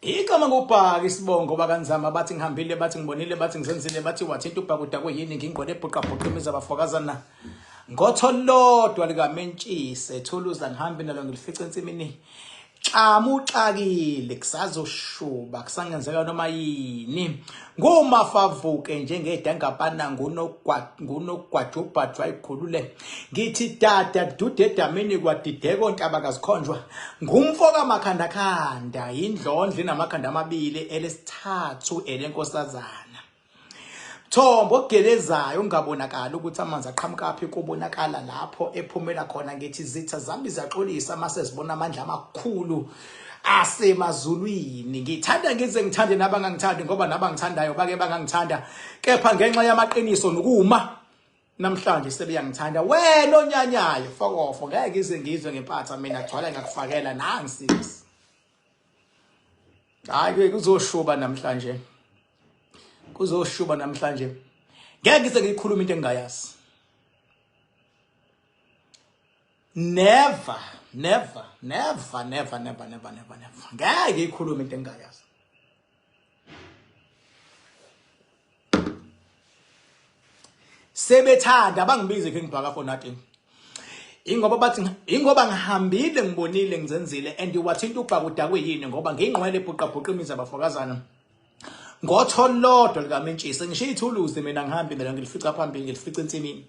Igama ngubhaka isibongo bakanzama bathi ngihambile bathi ngibonile bathi ngizenzile bathi wathinta ubhaka udakwe yini ngingqwele ebhuqabhuqa imizi abafokazana ngotho lodwa likamentshise thuluza ngihambe nalo ngilifice ensimini xamuxakile kusazoshuba kusangenzeka noma yini ngumafavuke njengedangapana ngunogwajubhajwa ikhulule ngithi dada dude edamini kwadideka ontaba kazikhonjwa ngumfo kamakhandakhanda yindlondlo inamakhanda amabili elesithathu elenkosazana Thombo ogelezayo ungabonakali ukuthi amanzi aqhamukaphi kubonakala lapho ephumela khona ngithi zitha zami ziyaxolisa mase zibona amandla amakhulu asemazulwini ngithanda ngize ngithande nabangangithandi ngoba nabangithandayo bake bangangithanda kepha ngenxa yamaqiniso nokuma namhlanje sebeyangithanda wena onyanyayo fokofo ngeke ngize ngizwe ngempatha mina gcwala ngakufakela nansi hayi ke kuzoshuba namhlanje kuzoshuba namhlanje ngeke ngize ngiyikhuluma into engingayazi never never never never never never never never ngeke ngiyikhulume into engingayazi Sebethanda bangibize King Bhaka for nothing. Ingoba bathi ingoba ngihambile ngibonile ngizenzile and wathinta ubhaka udakwe yini ngoba ngingqwele ebhuqa bhuqa imizi abafokazana. Ngotho lodwa likamentshisi ngishiya ithuluzi mina ngihambe mina ngilifica phambili ngilifica ensimini.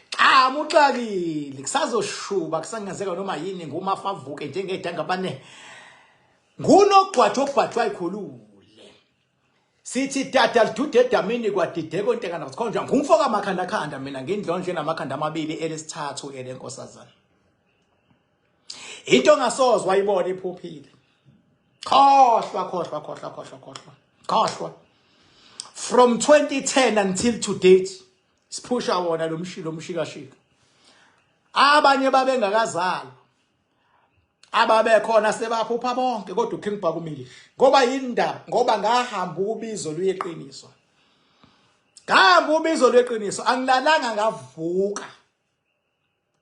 Cha muxakile kusazoshuba kusangenzeka noma yini ngumafavuke njengedanga bane ngunogqwathi ogqwathwa ikhulule. Sithi dada lidude edamini kwadideka ontekana sikhonjwa ngumfo kamakhandakhanda mina ngindlondle namakhanda amabili elesithathu elenkosazana. Into ongasoze wayibona iphuphile. Khohlwa khohlwa khohlwa khohlwa khohlwa. Khohlwa. From 2010 until to date siphusha wona lo mshilo umshikashika. Abanye babengakazalwa. Ababekhona sebaphupha bonke kodwa uKing Bhaka umile. Ngoba yindaba ngoba ngahamba ubizo luyeqiniso. Ngahamba ubizo lweqiniso angilalanga ngavuka.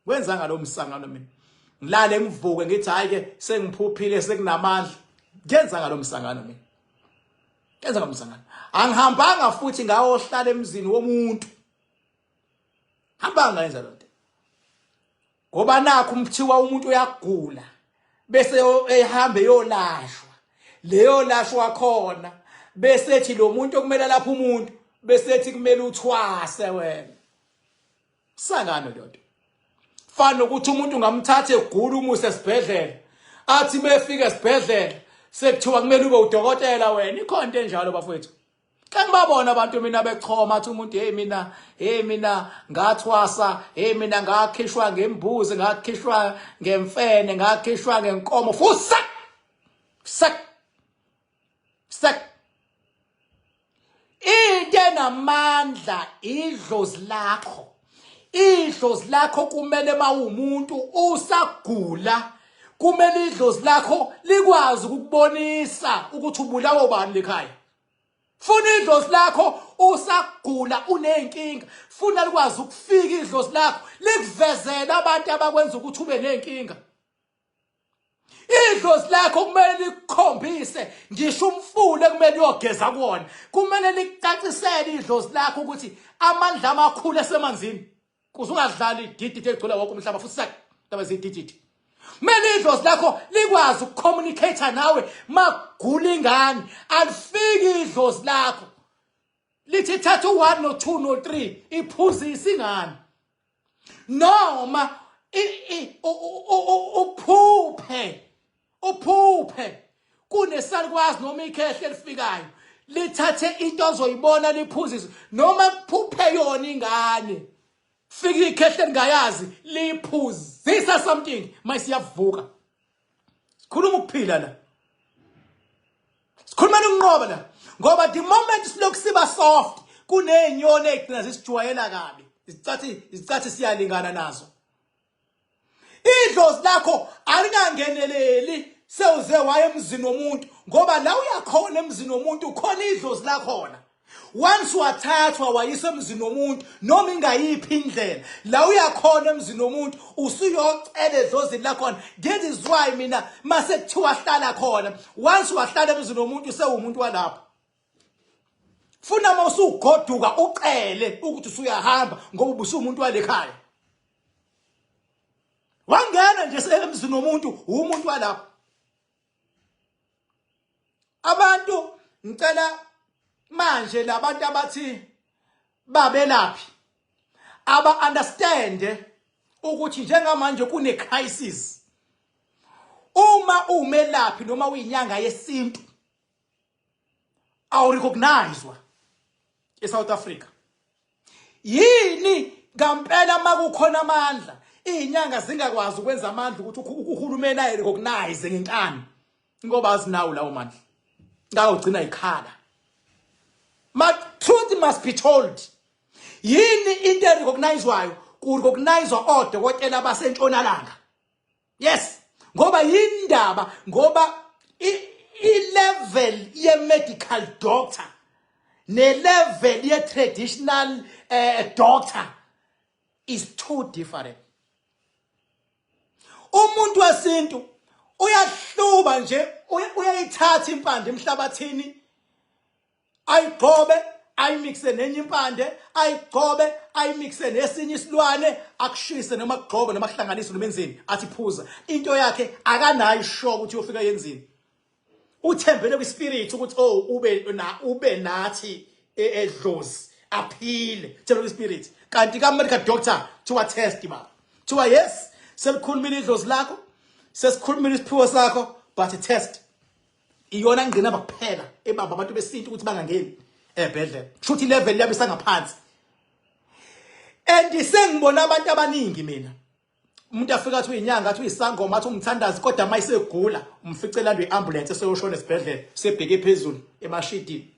Wenza ngalo msangano mina. Ngilale ngivuke ngithi hayi ke sengiphuphile sekunamandla. Ngenza ngalo msangano mina. Ngenza ngalo msangano. Angihambanga futhi ngawohlala emzini womuntu. Hamba ngayenza lonto. Ngoba nakho umthiwa umuntu uyagula bese ehambe yolashwa. Leyo lashwa khona bese ethi lo muntu okumele lapha umuntu bese ethi kumele uthwase wena. Sangano lonto. Fana ukuthi umuntu ungamthatha egula umuse esibhedlela. Athi mefika esibhedlela sekuthiwa kumele ube udokotela wena. Ikhona into enjalo bafowethu. Xa ngibabona abantu mina bechoma athi umuntu hey mina hey mina ngathwasa hey mina ngakhishwa ngembuzi ngakhishwa ngemfene ngakhishwa ngenkomo fusak sak sak into enamandla idlozi lakho idlozi lakho kumele mawumuntu usagula kumele idlozi lakho likwazi ukukubonisa ukuthi ubulawa ubani lekhaya Funa idlozi lakho usagula uney'nkinga funa likwazi ukufika idlozi lakho likuvezele abantu abakwenza ukuthi ube ney'nkinga idlozi lakho kumele likukhombise ngisho umfula kumele uyogeza kuwona kumele likucacisele idlozi lakho ukuthi amandla amakhulu esemanzini kuze ungadlali idididi egcwele wonke umhlaba futhi sak ndaba zidididi kumele idlozi lakho likwazi ukucommunicate nawe magula ingane alifiki idlozi lakho lithi thatha u-1 no-2 no-3 iphuzise ingane noma uphuphe uphuphe kunesalukwazi noma ikhehle elifikayo lithathe into ozoyibona liphuzise noma kuphuphe yona ingane fika ikhehle lingayazi liphuzisa something mayisiyavuka sikhuluma ukuphila la sikhuluma ukunqoba la ngoba the moment silokhu siba soft kunezinyoni ezigcina zisijwayela kabi izicathi izicathi siyalingana nazo Idlozi lakho alingangeneleli sewuze waye emzini womuntu ngoba la uyakhona emzini womuntu khona idlozi lakhona. Once wathathwa wayiswa emzini womuntu noma ingayiphi indlela la uyakhona emzini womuntu usuyocela edlozini lakhona. That is why mina mase kuthiwa hlala khona, once wahlala emzini womuntu usewumuntu walapho. Funa uma usugoduka ucele ukuthi usuyahamba ngoba ubusumuntu walekhaya. Wangena nje emzini womuntu umuntu walapho. Abantu ngicela manje labantu abathi babelaphi aba understand ukuthi njengamanje kune crisis. Uma umelaphi noma uyinyanga yesintu awurecognizwa eSouth Africa. Yini ngampela makukhona amandla izinyanga zingakwazi ukwenza amandla ukuthi uhulumeni ayirecognize ngenkani ngoba azinawo lawo mandla, ngakho gcina ikhala. Ma truth must be told. Yini into erecognizwayo? Kurecognizwa odokotela basentshonalanga. Yes, ngoba yindaba, ngoba i-level ye-medical doctor ne-level ye-traditional doctor is too different. Umuntu wesintu uyahluba nje, uyayithatha impande emhlabathini ayigcobe ayimixe nenye impande, ayigcobe ayimixe nesinye isilwane, akushise noma kugcobe noma kuhlanganise noma enzeni, athi phuza. Into yakhe akanayo isho ukuthi uyofika yenzini. Uthembele kwispirit ukuthi oh ube na ube nathi edlozi aphile, thembele kwispirit. Kanti ka medical doctor thiwa test baba, thiwa yes selikhulumile idlozi lakho, sesikhulumile isiphiwo sakho, but test. Iyona ingqinamba kuphela ebamba abantu besintu ukuthi bangangeni ebhedlela, kusho ukuthi level yabo isangaphansi. And sengibona abantu abaningi mina, umuntu afika athi uyinyanga, athi uyisangoma, athi umthandazi, kodwa uma isegula umfice elandwe i-ambulance eseyoshona esibhedlela, sebheke phezulu emashidini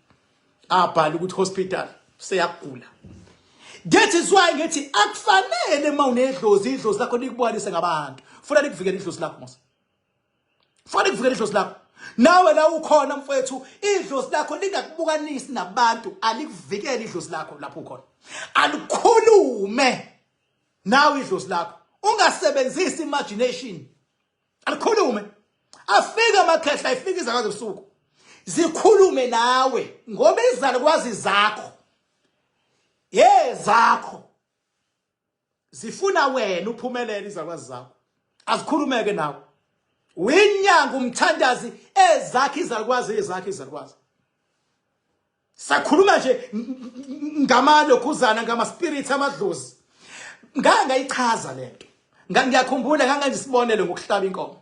abhala ukuthi hospital, seyagula. That is why ngithi akufanele uma unedlozi idlozi lakho likubukanise ngabantu, funa likuvikele idlozi lakho mos, funa likuvikele idlozi lakho. Nawe la ukhona mfowethu, idlozi lakho lingakubukanisi nabantu, alikuvikele idlozi lakho lapho ukhona, alikhulume nawe idlozi lakho, ungasebenzisi imagination, alikhulume. Afike amakhehla, ifike izakazi ebusuku zikhulume nawe ngoba izalukwazi zakho yezakho zifuna wena uphumelele. Izalukwazi zakho azikhulumeke nawe, uyinyanga, umthandazi, ezakhe izalukwazi, ezakhe izalukwazi. Sakhuluma nje ngamalokhuzana, ngama-spirit, amadlozi. Ngangayichaza lento, ngiyakhumbula ngangenza isibonelo ngokuhlaba inkomo.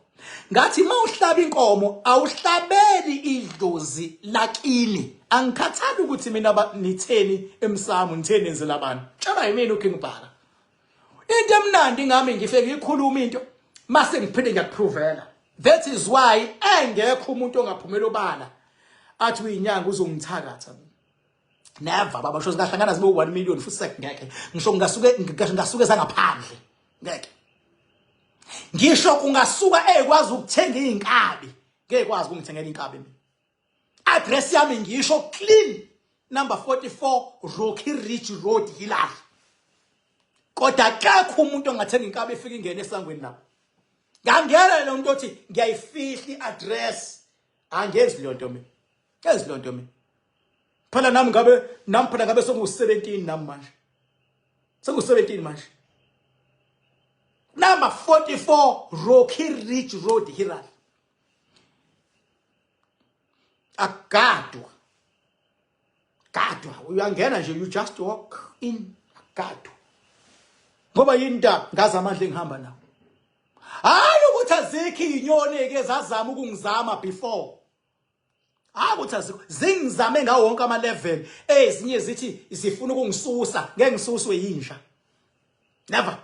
Ngathi uma uhlaba inkomo awuhlabeli idlozi lakini. Angikhathali ukuthi mina nitheni emsamo, nitheni nenzela abantu, tshela yimina uKing Bhaka. Into emnandi ngami, ngifike ngiyikhuluma into mase ngiphinde ngiyakuprovela. That is why engekho umuntu ongaphumela obala athi uyinyanga uzongithakatha. Never baba, sho singahlangana zibe 1 million futhi sekungeke. Ngisho ngingasuke sangaphandle ngeke. Ngisho kungasuka ekwazi ukuthenga izinkabi, ngeke kwazi ukungithengela inkabi mina. Address yami ngisho clean, number 44 Rocky Ridge Road, Hillary. Kodwa akekho umuntu ongathenga inkabi efika ingene esangweni lapho. Ngangena lo muntu othi ngiyayifihla i-address, angenzi leyo nto mina, ngenzi leyo nto mina. Phela nami ngabe nami phela ngabe sengu-17 nami manje, sengu-17 manje. Number 44 Rocky Ridge Road, Hillary. Akugadwa, gadwa, uyangena nje, you just walk in, akugadwa. Ngoba yini nta ngazi amandla engihamba nawo. Hayi ukuthi azikho izinyoni ke zazama ukungizama before, hayi ukuthi azikho, zingizame ngawo wonke ama level. Ezinye zithi zifuna ukungisusa, ngeke ngisuswe yinja, never.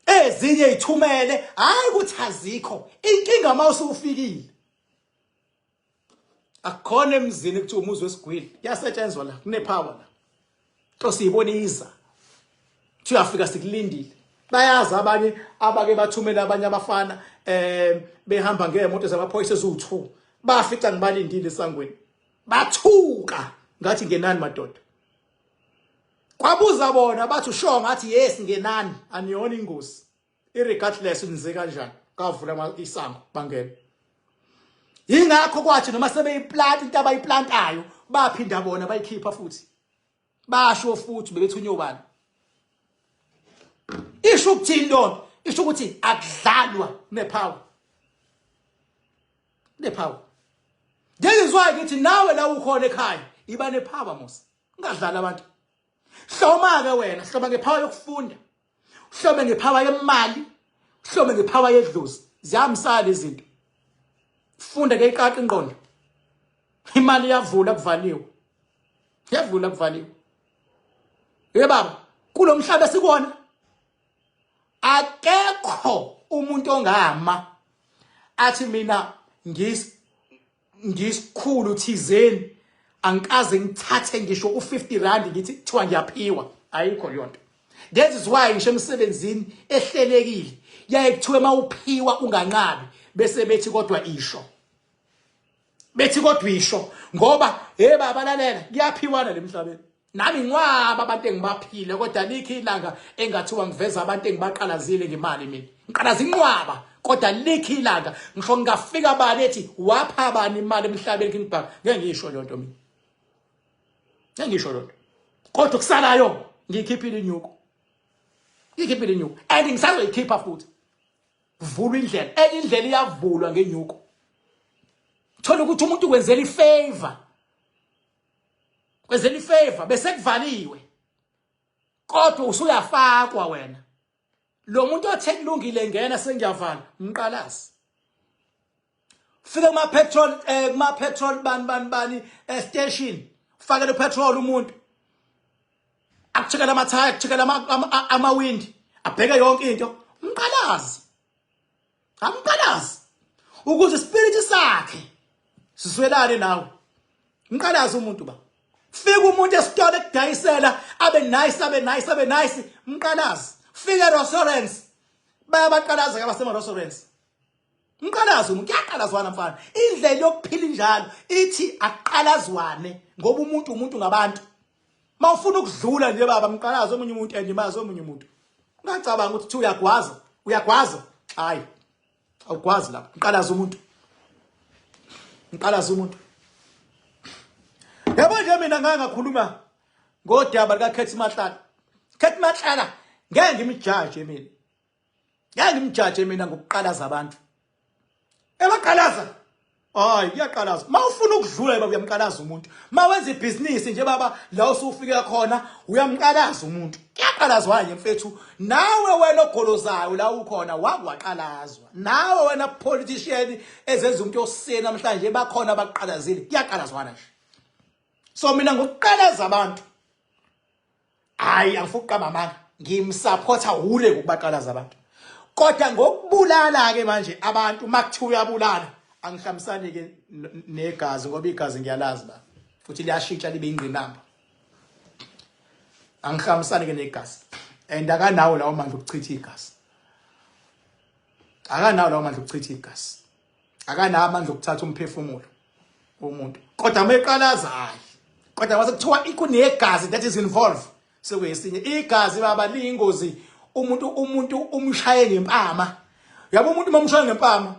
Ezinye ithumele, hayi ukuthi azikho. Inkinga uma usufikile akukhona emzini kuthiwa umuzi wesigwili, kuyasetshenzwa la, kunepower la, to siyibona iza, uyafika sikulindile. Bayazi abanye abake bathumela abanye abafana behamba ngemoto zamaphoyisa eziwu2, bafica ngibalindile esangweni. Bathuka ngathi ngenani madoda. Kwabuza bona bathi usho ngathi yes ngenani aniyona ingozi. Irregardless nize kanjani kavula isango bangena. Yingakho kwathi noma sebeyiplant into abayiplantayo baphinda bona bayikhipha futhi. Basho futhi bebethunywe ubani. Isho ukuthini lonto? Isho ukuthi akudlalwa nepower. Nepower. Ngizwa ngithi nawe la ukhona ekhaya iba nepower mos. Ungadlali abantu. Hloma ke wena, hloma ngepower yokufunda. Uhlome ngepower yemali, uhlome ngepower yedlozi. Ziyamsala izinto. Funda ke iqaqa ingqondo. Imali iyavula kuvaliwe. Iyavula kuvaliwe. Ye baba, kulomhlaba esikuwona akekho umuntu ongama athi mina ngis ngisikhulu thizeni angikaze ngithathe ngisho u50 rand ngithi kuthiwa ngiyaphiwa ayikho leyo nto. That is why ngisho emsebenzini ehlelekile yaye kuthiwe mawuphiwa unganqabi bese bethi kodwa isho bethi kodwa isho ngoba hey baba lalela kuyaphiwana lemhlabeni. Nami ngiwaba abantu engibaphile kodwa likho ilanga engathiwa ngiveza abantu engibaqalazile ngemali mina. Ngiqalaza inqwaba kodwa likho ilanga ngisho ngingafika bani ethi wapha bani imali emhlabeni ngibhaka ngeke ngisho leyo nto mina. Ngeke ngisho leyo nto. Kodwa kusalayo ngiyikhiphile inyuku. Ngiyikhiphile inyuku and ngisazoyikhipha futhi. Vulwa indlela. Enye indlela iyavulwa ngenyuku. Thola ukuthi umuntu kwenzela ifavor. Kwenzela ifavor bese kuvaliwe. Kodwa usuyafakwa wena. Lo muntu othe kulungile ngena sengiyavala, mqalazi. Fika kuma petrol kuma petrol bani bani bani station, ufakele petrol umuntu. Akuchekela amathaya, akuchekela amawindi, abheke yonke into. Mqalazi. Amqalazi. Ukuze spirit sakhe sizwelane nawe. Mqalazi umuntu ba. Fika umuntu esitolo ekudayisela abe nice abe nice abe nice mqalazi. Fika restaurants bayabaqalaza ke abasema restaurants. Mqalazi umuntu kuyaqalazwana mfana. Indlela yokuphila injalo ithi aqalazwane ngoba umuntu umuntu ngabantu. Mawufuna ukudlula nje baba mqalazi omunye umuntu endimazi omunye umuntu. Ungacabanga ukuthi uthi uyagwaza, uyagwaza. Hayi. Awugwazi lapho. Mqalazi umuntu. Mqalazi umuntu. Yabo nje mina ngake ngakhuluma ngodaba lika Khethi Matlala. Khethi Matlala ngeke ngimjaje mina. Ngeke ngimjaje mina ngokuqalaza abantu. Ebaqalaza. Hayi kuyaqalaza. Mawufuna ukudlula baba uyamqalaza umuntu. Mawenza ibhizinisi nje baba la usufike khona uyamqalaza umuntu. Kuyaqalazwa nje mfethu. Nawe wena ogolozayo la ukhona wakwaqalazwa. Nawe wena politician ezenza umuntu oseni namhlanje bakhona abaqalazile. Kuyaqalazwana nje. So mina ngokuqalaza abantu hayi angifuni ukuqamba amanga ngimsupporta wule ngokubaqalaza abantu kodwa ngokubulala ke manje abantu makuthiwa uyabulala angihlambisani ke negazi ngoba igazi ngiyalazi ba futhi liyashintsha libe ingqinamba angihlambisani ke negazi and akanawo lawo mandla okuchitha igazi akanawo lawo mandla okuchitha igazi akanawo amandla okuthatha umphefumulo womuntu kodwa uma eqalaza hayi kodwa mase kuthiwa ikunegazi that is involved sekuyesinye igazi baba liyingozi umuntu umuntu umshaye ngempama yabo umuntu uma umshaye ngempama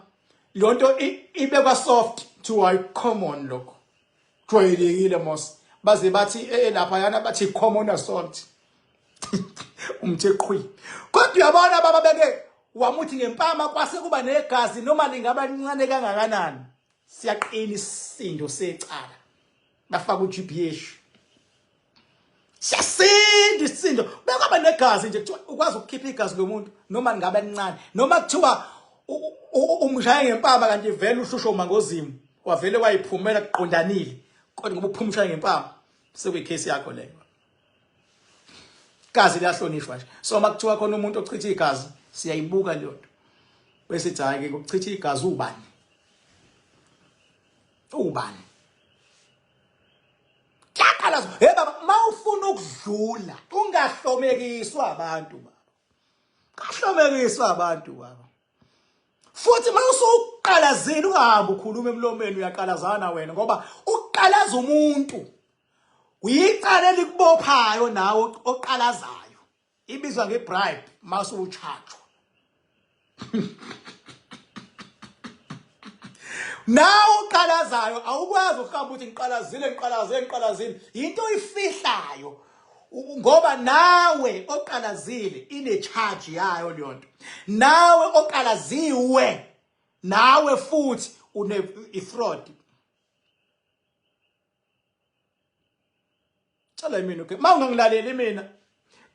lonto ibekwa soft to hayi common lokho jwayelekile mos baze bathi lapha yana bathi common assault umthe qhwi kodwa uyabona baba beke wamuthi ngempama kwase kuba negazi noma lingaba lincane kangakanani siyaqina isisindo secala bafaka uGBH siyasinda isisindo bekwaba negazi nje kuthiwa ukwazi ukukhipha igazi lomuntu noma lingabe lincane noma kuthiwa umshaya ngempama kanti vele ushusho mangozimu wavele wayiphumela kuqondanile kodwa ngoba uphuma ushaya ngempama sekuyikhesi yakho leyo Igazi liyahlonishwa nje. So uma kuthiwa khona umuntu ochitha igazi siyayibuka leyo nto. Bese ithi hayi ke ukuchitha igazi ubani? Ubani? Kuyaqala hey baba mawufuna ukudlula ungahlomekiswa abantu baba. Kahlomekiswa abantu baba. Futhi mawusuqalazile ungahambi ukhuluma emlomeni uyaqalazana wena ngoba. Ukuqalaza umuntu kuyicala elikubophayo nawe oqalazayo. Ibizwa ngebribe mase uchargewa. Nawe uqalazayo awukwazi ukuhamba uthi ngiqalazile ngiqalaze ngiqalazile. Into oyifihlayo ngoba nawe oqalazile ine charge yayo leyo nto. Nawe oqalaziwe nawe futhi une ifraud. Tshela mina okay. Mawungangilaleli mina.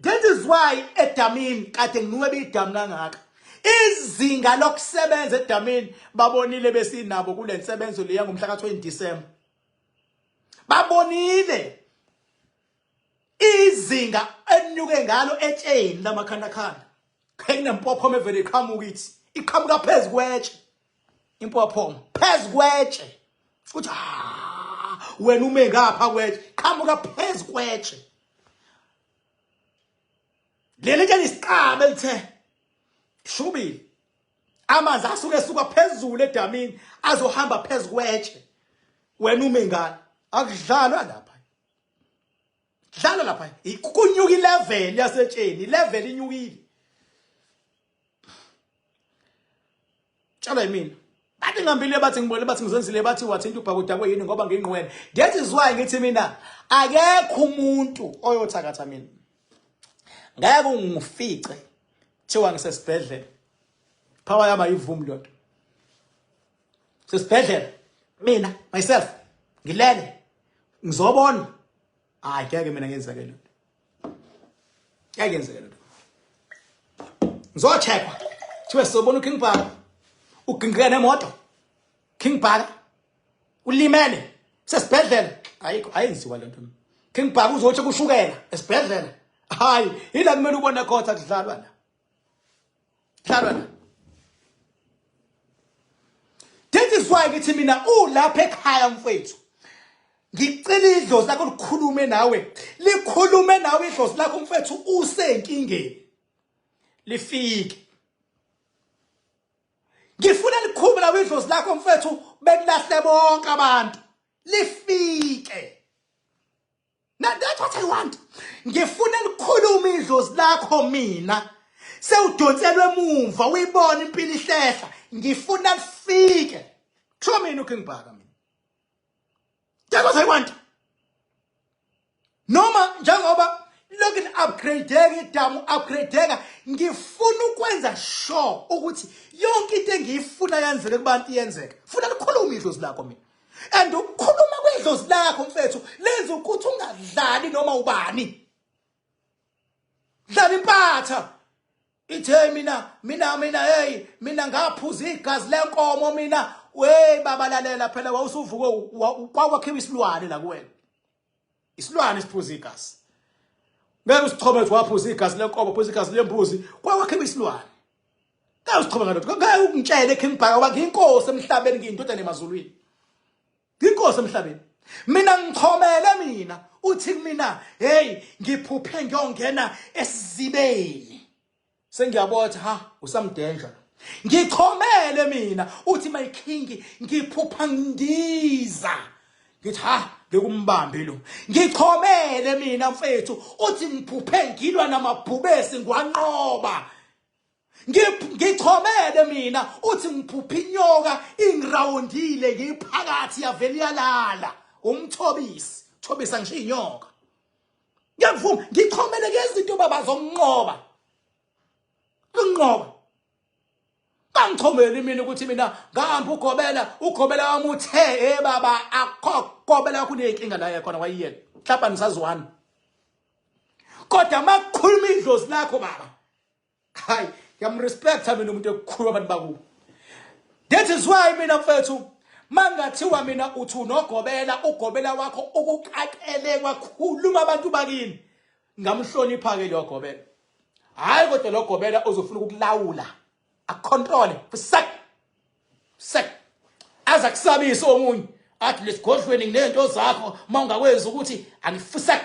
That is why edamini kade nginwebe idamu kangaka. Izinga lokusebenza edamini babonile besinabo kule nsebenzo leya ngomhla ka-20 December. Babonile izinga enyuke ngalo etsheni lamakhandakhanda. Kunempophoma evele iqhamuka ithi iqhamuka phezu kwetshe. Impophoma phezu kwetshe. Uthi ah wena ume ngapha kwetshe qhamuka phezu kwetshe. Leli tshe lisiqabe lithe shubile. Amanzi asuke esuka phezulu edamini azohamba phezu kwetshe. Wena ume ngani? Akudlalwa lapha. Dlala lapha. Kunyuka ilevel yasetsheni, ilevel inyukile. Tshala yimina. Bathi ngihambile bathi ngibone bathi ngizenzile bathi wathinta ubhakudakwe yini ngoba ngingqwele. That is why ngithi mina akekho umuntu oyothakatha mina. Ngeke ungifice kuthiwa ngisesibhedlela. Power yami ayivumi lonto. Sesibhedlela mina myself ngilele ngizobona. Hayi ngeke mina ngenzeke lonto. Ngeke yenzeke lento. Ngizocheckwa. Kuthiwe sizobona uKing Bhaka. Ugingqike nemoto. King Bhaka ulimele sesibhedlela. Ayikho ayenziwa lento. King Bhaka uzothi kushukela esibhedlela. Hayi, ila kumele ubone khona kudlalwa la. Dlalwa la. That is why ngithi mina ulapha ekhaya mfethu. Ngicela idlozi lakho likhulume nawe. Likhulume nawe idlozi lakho mfethu usenkingeni. Lifike. Ngifuna likhulume nawe idlozi lakho mfethu bekulahle bonke abantu. Lifike. Now that's what I want. Ngifuna likhulume idlozi lakho mina. Sewudonselwe emumva uyibona impilo ihlehla. Ngifuna lifike. Kusho mina uKing Bhaka mina. That's what I want. Noma njengoba lokhu upgradeka idamu upgradeka ngifuna ukwenza sure ukuthi yonke into engiyifuna yenzeke kubantu iyenzeka. Funa likhulume idlozi lakho mina. And ukukhuluma kwedlozi lakho mfethu lenza ukuthi ungadlali noma ubani. Dlala impatha. Ithe mina mina mina hey mina ngaphuza igazi lenkomo mina wey baba lalela phela wawusuvuke kwakwakhiwa isilwane la kuwena. Isilwane siphuza igazi. Ngeke usichome ukuthi waphuza igazi lenkomo, phuza igazi lembuzi, kwakwakhiwa isilwane. Ngeke usichome ngalokho. Ngeke ungitshele King Bhaka ngoba ngiyinkosi emhlabeni ngiyindodana emazulwini. Ngiyinkosi emhlabeni. Mina ngichomele mina uthi kumina hey ngiphuphe ngiyongena esizibeni. Sengiyabona ha usamdanger. Ngichomele mina uthi my king ngiphupha ngidiza. Ngithi ha ngikumbambe lo. Ngichomele mina mfethu uthi ngiphuphe ngilwa namabhubesi ngiwanqoba. Ngichomele mina uthi ngiphuphe inyoka ingirawundile ngiphakathi yavele yalala. Umthobisi, thobisa ngisho inyoka. Ngiyakuvuma ngichomele ngezinto baba zokunqoba. Kunqoba. Bangichomeli mina ukuthi mina ngahamba ugobela, ugobela wami uthe eh baba akho gobela kunenkinga la yakhona wayiyena. Mhlawumbe nisazwana. Kodwa makukhuluma idlozi lakho baba. Hayi, ngiyamrespecta mina umuntu ekukhuluma abantu bakubo. That is why mina mfethu mangathiwa mina uthi unogobela ugobela wakho ukuqaqele kwakhuluma abantu bakini ngamhlonipha ke lo gobela. Hayi kodwa lo gobela uzofuna ukukulawula akucontrole sak sak aza kusabisa omunye athi lesigodlweni nginento zakho uma ungakwenzi ukuthi angifisa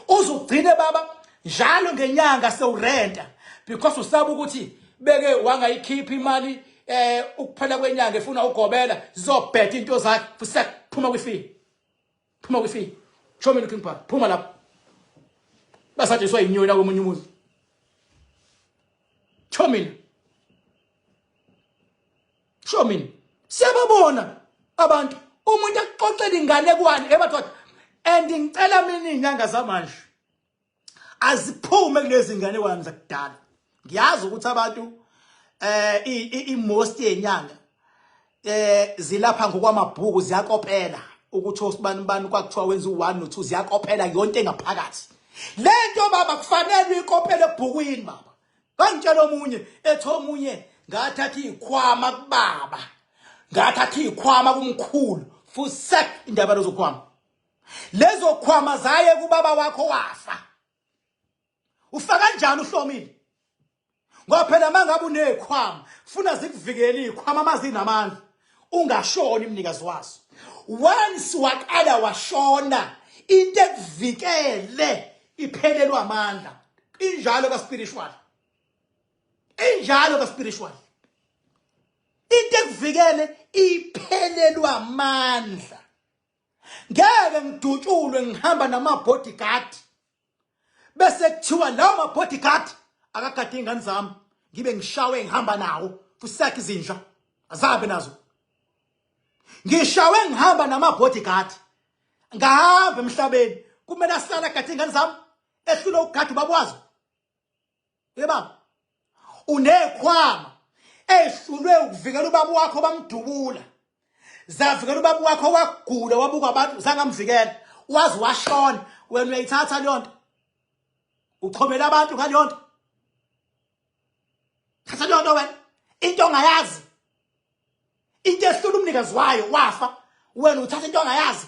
uzugcine baba njalo ngenyanga sewurenta because usaba ukuthi beke wangayikhipha imali eh ukuphela kwenyanga efuna ugobela zizobheda into zakhe futhi phuma kwifee. Phuma kwifi. Show me looking part. Phuma lapho. Basatshiswa inyoni la komunye umuzi. Show mina. Show mina. Siyababona abantu umuntu akuxoxela inganekwane ebadoda and ngicela mina izinyanga zamanje aziphume kulezi nganekwane zakudala. Ngiyazi ukuthi abantu i most yenyanga zilapha ngokwamabhuku ziyakopela ukuthi osibani bani kwakuthiwa wenza u1 no2 ziyakopela yonke engaphakathi lento baba kufanele uyikopele ebhukwini baba. Ngangitshela omunye ethi omunye ngathatha izikhwama kubaba, ngathatha izikhwama kumkhulu, fusek indaba lezo khwama, lezo khwama zaye kubaba wakho wafa. Ufa kanjani uhlomile? Ngoba phela mangabe unezikhwama funa zikuvikele izikhwama mazinamandla, ungashoni umnikazi wazo. Once waqala washona, into ekuvikele iphelelwa amandla. Injalo ka spiritual, injalo ka spiritual, into ekuvikele iphelelwa amandla. Ngeke ngidutshulwe ngihamba nama bodyguard bese kuthiwa lawo ma bodyguard akagade ingane zami, ngibe ngishawe ngihamba nawo fusakhe izinja azabe nazo. Ngishawe ngihamba nama bodyguard ngahamba emhlabeni, kumele asale agade ingane zami ehlule ukugada ubaba wazo. Yebaba unekhwama ehlulwe ukuvikela ubaba wakho, bamdubula zavikela ubaba wakho, wagula wabuka abantu zangamvikela, wazi washona. Wena uyayithatha leyo nto uchomela abantu ngaleyo nto, thatha leyo nto wena, into ongayazi, into ehlula umnikazi wayo wafa, wena uthatha into ongayazi.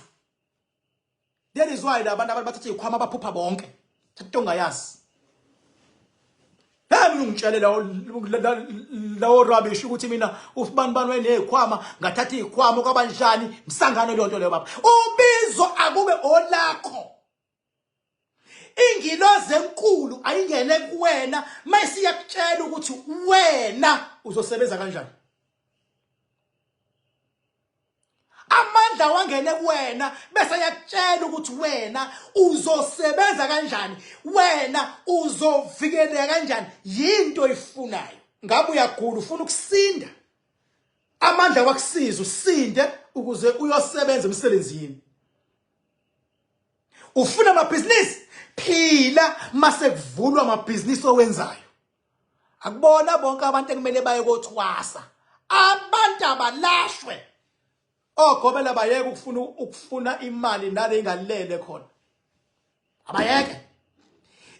That is why labantu abantu bathatha izikhwama baphupha bonke, thatha into ongayazi. Hey mina ungitshele lawo rubbish ukuthi mina usibani bani wayenezikhwama, ngathatha izikhwama kwabanjani, msangano leyo nto leyo baba. Ubizo akube olakho. Ingilozi enkulu ayingene kuwena mayisiyakutshela ukuthi wena uzosebenza kanjani. Amandla wangene kuwena bese yakutshela ukuthi wena uzosebenza kanjani, wena uzovikeleka kanjani, yinto oyifunayo. Ngabe uyagula ufuna ukusinda, amandla wakusiza usinde ukuze uyosebenza emsebenzini. Ufuna amabhizinisi, phila mase kuvulwa amabhizinisi owenzayo. Akubona bonke abantu ekumele baye kothwasa, abantu abalashwe ogobela bayeke ukufuna imali nale ingalele khona, abayeke.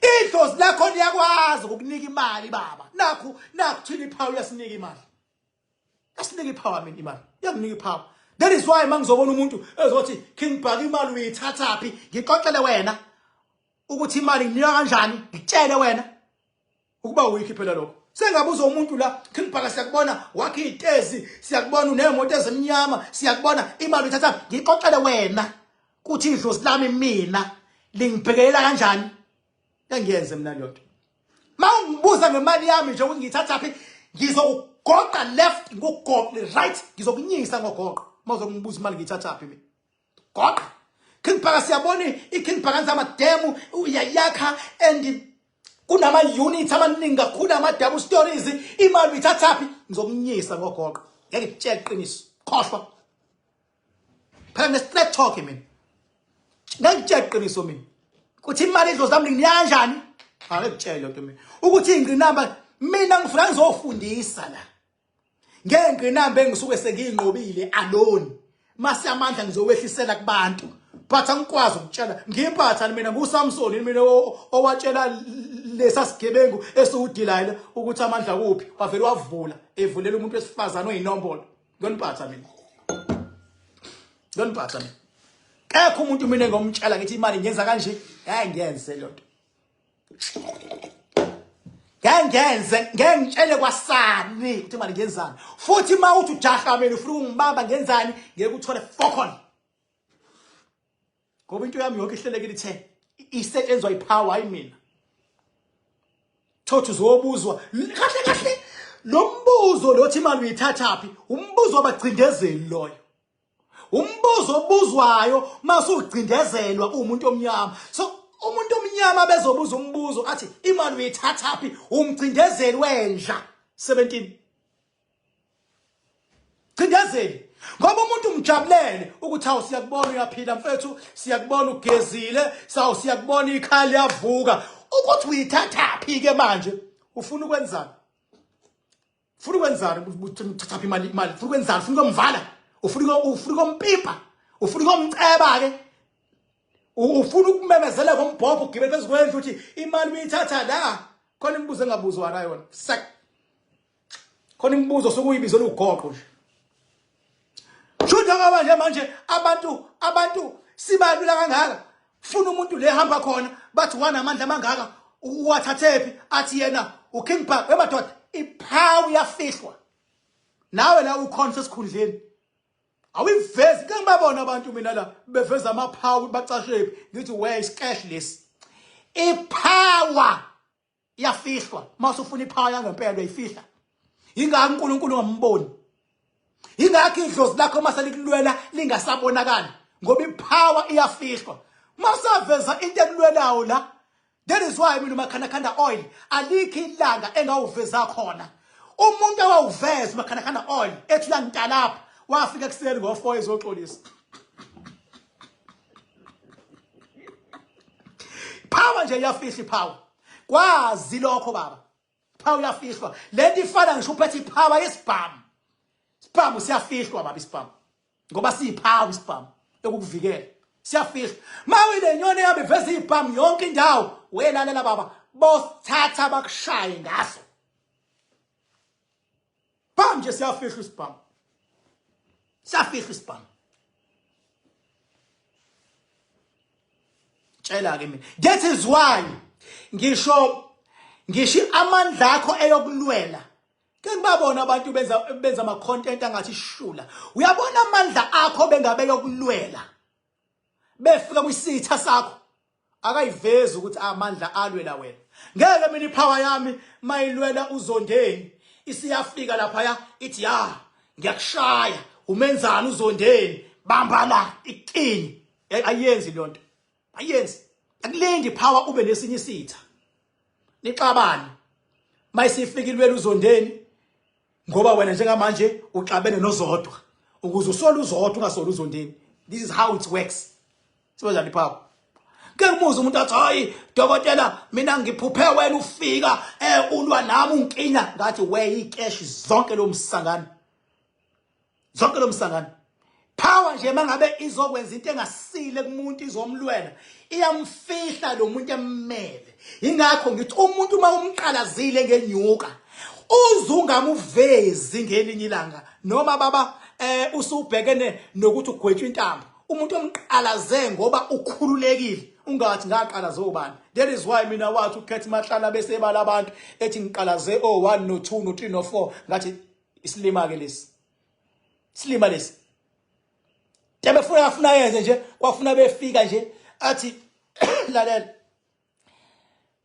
Idlozi lakho liyakwazi ukukunika imali baba, nakhu nakuthini iphawu yasinika imali, asinika ipower mina, imali iyakunika ipower. That is why mangizobona umuntu ezothi King Bhaka imali uyithathaphi, ngixoxele wena ukuthi imali nginika kanjani, ngitshele wena ukuba uyikhi phela lokho. Sengabuza umuntu la, King Bhaka siyakubona wakhe izitezi, siyakubona unemoto ezimnyama, siyakubona imali uyithatha, ngixoxele wena kuthi idlozi lami mina lingibhekelela kanjani. Engiyenze mina leyo nto. Mawungibuza ngemali yami nje ukuthi ngiyithathaphi, ngizokugoqa left ngikugoqe right, ngizokunyisa ngogoqo mawuzokungibuza imali ngiyithathaphi mina. Goqa King Bhaka, siyabona iKing Bhaka amademu uyayakha and kunama units amaningi kakhulu, ama double stories, imali uyithathaphi? Ngizokunyisa ngogoqo, ngeke ngikutshele iqiniso, khohlwa phela ngine straight talk mina, ngeke ngikutshele iqiniso mina ukuthi imali idlozi lami linginika kanjani, angeke ngikutshele lento mina ukuthi ingqinamba mina ngifuna ngizofundisa la ngengqinamba engisuke sengiyinqobile alone, mase amandla ngizowehlisela kubantu, but angikwazi ukutshela ngiphatha mina nguSamson mina owatshela lesa sigebengu esiwuDelilah ukuthi amandla kuphi, wavele wavula evulela umuntu wesifazane oyinombolo. Ngoniphatha mina, ngoniphatha mina, kekho umuntu mina engomtshela ngithi imali ngenza kanje, ngeke ngiyenze le nto, ngeke ngenze, ngeke ngitshele kwasani ukuthi imali ngenzani. Futhi uma uthi ujaha mina ufuna ukungibamba ngenzani, ngeke uthole fokol, ngoba into yami yonke ihlelekile, ithe isetshenzwa ipower, hayi mina. Thothi uzobuzwa kahle kahle lo mbuzo lothi imali uyithathaphi, umbuzo wabagcindezeli loyo. Umbuzo obuzwayo masucindezelwa umuntu omnyama. So umuntu omnyama bezobuza umbuzo athi imali uyithathaphi, umcindezeli wenja. 17 cindezeli, ngoba umuntu umjabulele ukuthi awu, siyakubona uyaphila mfethu, siyakubona ugezile, sawu siyakubona ikhaya liyavuka. Ukuthi uyithathaphi ke manje? Ufuna ukwenzani? Ufuna ukwenzani? Uthathaphi imali? Imali ufuna ukwenzani? Ufuna ukumvala? Ufuna ukumpipa? Ufuna ukumceba ke? Ufuna ukumemezela ngombhobho, ugibele phezu kwendlu, uthi imali uyithatha la? Khona imibuzo engabuzwa la yona sak, khona imibuzo sokuyibizela ugoqo nje. Shuthi ngoba nje manje abantu sibalula kangaka, funa umuntu le hamba khona bathi wanamandla amangaka, uwathathephi? Athi yena uKing Park. Wemadoda, ipower iyafihlwa. Nawe la ukhona sesikhundleni, awuyivezi. Ke ngibabona abantu mina la beveza amapower ukuthi bacashephi, ngithi we iscash lesi. Ipower iyafihlwa. Mase ufuna ipower yangempela, uyayifihla. Ingakho uNkulunkulu ungamboni, ingakho idlozi lakho mase likulwela lingasabonakali, ngoba ipower iyafihlwa. Masaveza into ekulwelayo la. That is why mina uMakhanakhanda Oil alikho ilanga engawuveza khona. Umuntu awawuveza uMakhanakhanda Oil ethi uyangitalapha, wafika ekuseni ngo-4 ezoxolisa. Power nje iyafihla ipower, kwazi lokho baba. Power iyafihlwa. Lento ifana ngisho uphethe ipower yesibhamu, isibhamu siyafihlwa baba, isibhamu ngoba siyipower, isibhamu yokukuvikela siyafihlwa. Mawile nyoni yami iveza ibhamu yonke indawo, welalela baba, bosithatha bakushaye ngaso. Bam nje siyafihlwa isibhamu, siyafihlwa isibhamu. Tshela ke mina, that is why ngisho amandla akho eyokulwela. Ke ngibabona abantu benza ama content angathi shula. Uyabona, amandla akho bengabe yokulwela, befika kwisitha sakho, akayivezi ukuthi amandla alwela wena. Ngeke mina ipower yami mayilwela uZondeni, isiyafika lapha ya ithi ya ngiyakushaya, umenzani uZondeni, bamba la ikini. Ayenzi leyo nto, ayenzi. Akulindi power ube nesinye isitha nixabane. Mayisifika ilwela uZondeni, ngoba wena njengamanje uxabene noZodwa, ukuze usole uZodwa ungasoli uZondeni. This is how it works. Sibenzani ipower? Ke umuze umuntu athi, "Hayi dokotela, mina ngiphuphe wena ufika ulwa nami unkinya." Ngathi we icash zonke lo msangano, zonke lo msangano. Power nje mangabe izokwenza into engasile kumuntu, izomlwela, iyamfihla lo muntu emmele. Ingakho ngithi umuntu uma umqalazile ngenyuka, uzungamuvezi ngelinye ilanga, noma baba usubhekene nokuthi ugwetshwa intambo, umuntu omqalaze ngoba ukhululekile, ungathi ngaqalaze obani. That is why mina wathi uCat Matlala bese ebala abantu ethi ngiqalaze o1 no2 no3 no4, ngathi isilima ke lesi, silima lesi. Tebefuna afuna yenze nje, kwafuna befika nje athi, lalela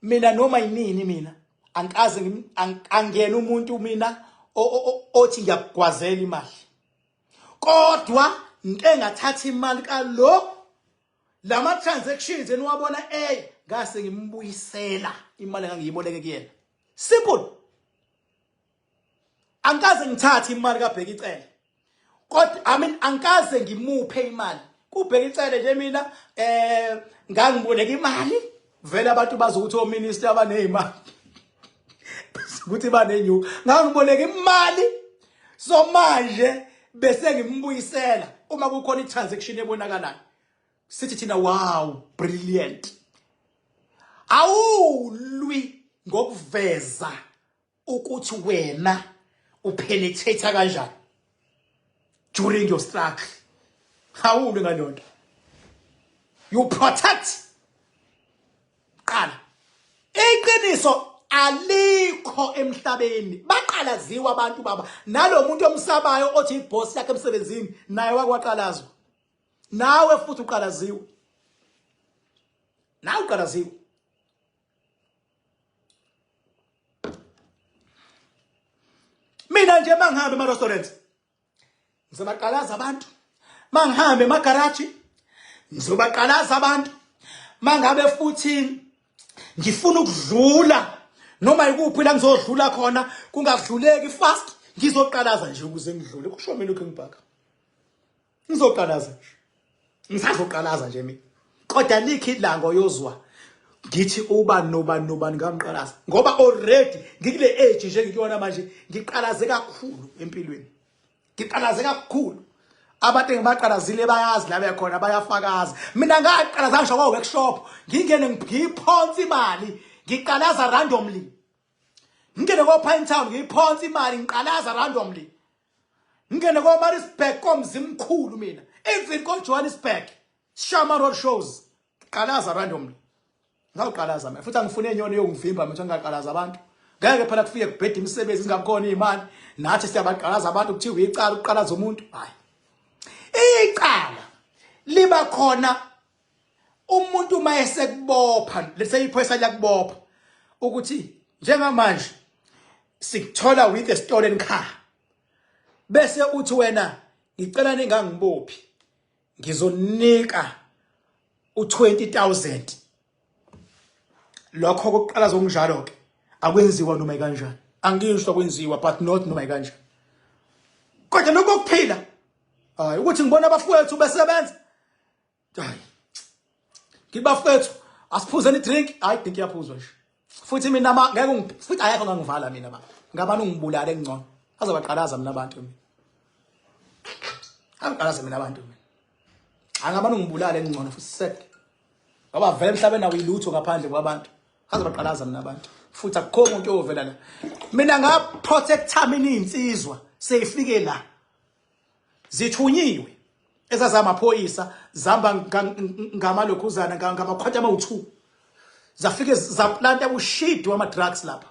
mina, noma yinini mina angikaze angena umuntu mina othi ngiyakugwazela imali, kodwa ngike ngathatha imali kalo lama transactions eniwabona, ngase ngimbuyisela imali engangiyiboleke kuyena. Simple. Angikaze ngithathe imali kaBheki Cele, kodwa I mean angikaze ngimuphe imali kuBheki Cele nje. Mina ngangiboleka imali vele, abantu bazi ukuthi ominister abanezimali ukuthi banenyuka. Ngangiboleka imali, so manje bese ngimbuyisela uma kukhona i-transaction ebonakalayo. Sithi thina, wow, brilliant. Awulwi ngokuveza ukuthi wena upenetrate kanjani during your struggle, awulwi ngalonto. You protect qala. Iqiniso alikho emhlabeni, baqalaziwa abantu baba. Nalo muntu omsabayo othi iboss yakhe emsebenzini, naye wakwaqalazwa. Nawe futhi uqalaziwe, nawe uqalaziwe. Mina nje mangihambe ema restaurant ngizobaqalaza abantu. Mangihambe emagaraji ngizobaqalaza abantu. Mangabe futhi ngifuna ukudlula noma ikuphi la ngizodlula khona kungadluleki fast ngizoqalaza nje ukuze ngidlule kusho mina uKing Bhaka. Ngizoqalaza nje. Ngisazoqalaza nje mina. Kodwa likhi ilanga oyozwa ngithi ubani nobani nobani ngamqalaza ngoba already ngikule age nje ngikuyona manje ngiqalaze kakhulu empilweni. Ngiqalaze kakhulu. Abantu engibaqalazile bayazi la bekhona bayafakaza. Mina ngaqalaza ngisho kwa workshop ngingene ngiphonsa imali ngiqalaza randomly. Ngingene ko Pine Town ngiphonsa imali ngiqalaza randomly. Ngingene ko Maritzburg komzimkhulu mina. Even ko Johannesburg Shama Road shows qalaza randomly. Ngawuqalaza mina futhi angifune enyoni yongivimba mina ngingaqalaza abantu. Ngeke phela kufike kubheda imisebenzi singakhona imali nathi siyabaqalaza abantu kuthiwa icala ukuqalaza umuntu. Hayi. Icala liba khona umuntu uma esekubopha leseyiphoyisa liyakubopha ukuthi njengamanje sikuthola with a stolen car bese uthi wena ngicela ningangibophi ngizonika u20000 lokho kokuqala zokunjalo ke akwenziwa noma ikanjani angisho kwenziwa but not noma ikanjani kodwa lokho kuphila hayi ukuthi ngibona abafowethu besebenza hayi ngibafethu asiphuzeni drink hayi drink iyaphuzwa nje futhi mina ma ngeke futhi ayekho ngangivala mina ba ngabani ungibulale ngcono azobaqalaza mina abantu mina angiqalaza mina abantu mina angabani ungibulale ngcono futhi set ngoba vele emhlabeni awuyilutho ngaphandle kwabantu azobaqalaza mina abantu futhi akukho umuntu oyovela la mina nga protecta mina insizwa seyifike la zithunyiwe ezazamaphoyisa zamba ngamalokhuzana ngamakhwata amawu-2 zafike zaplanta ushidi wama-drugs lapha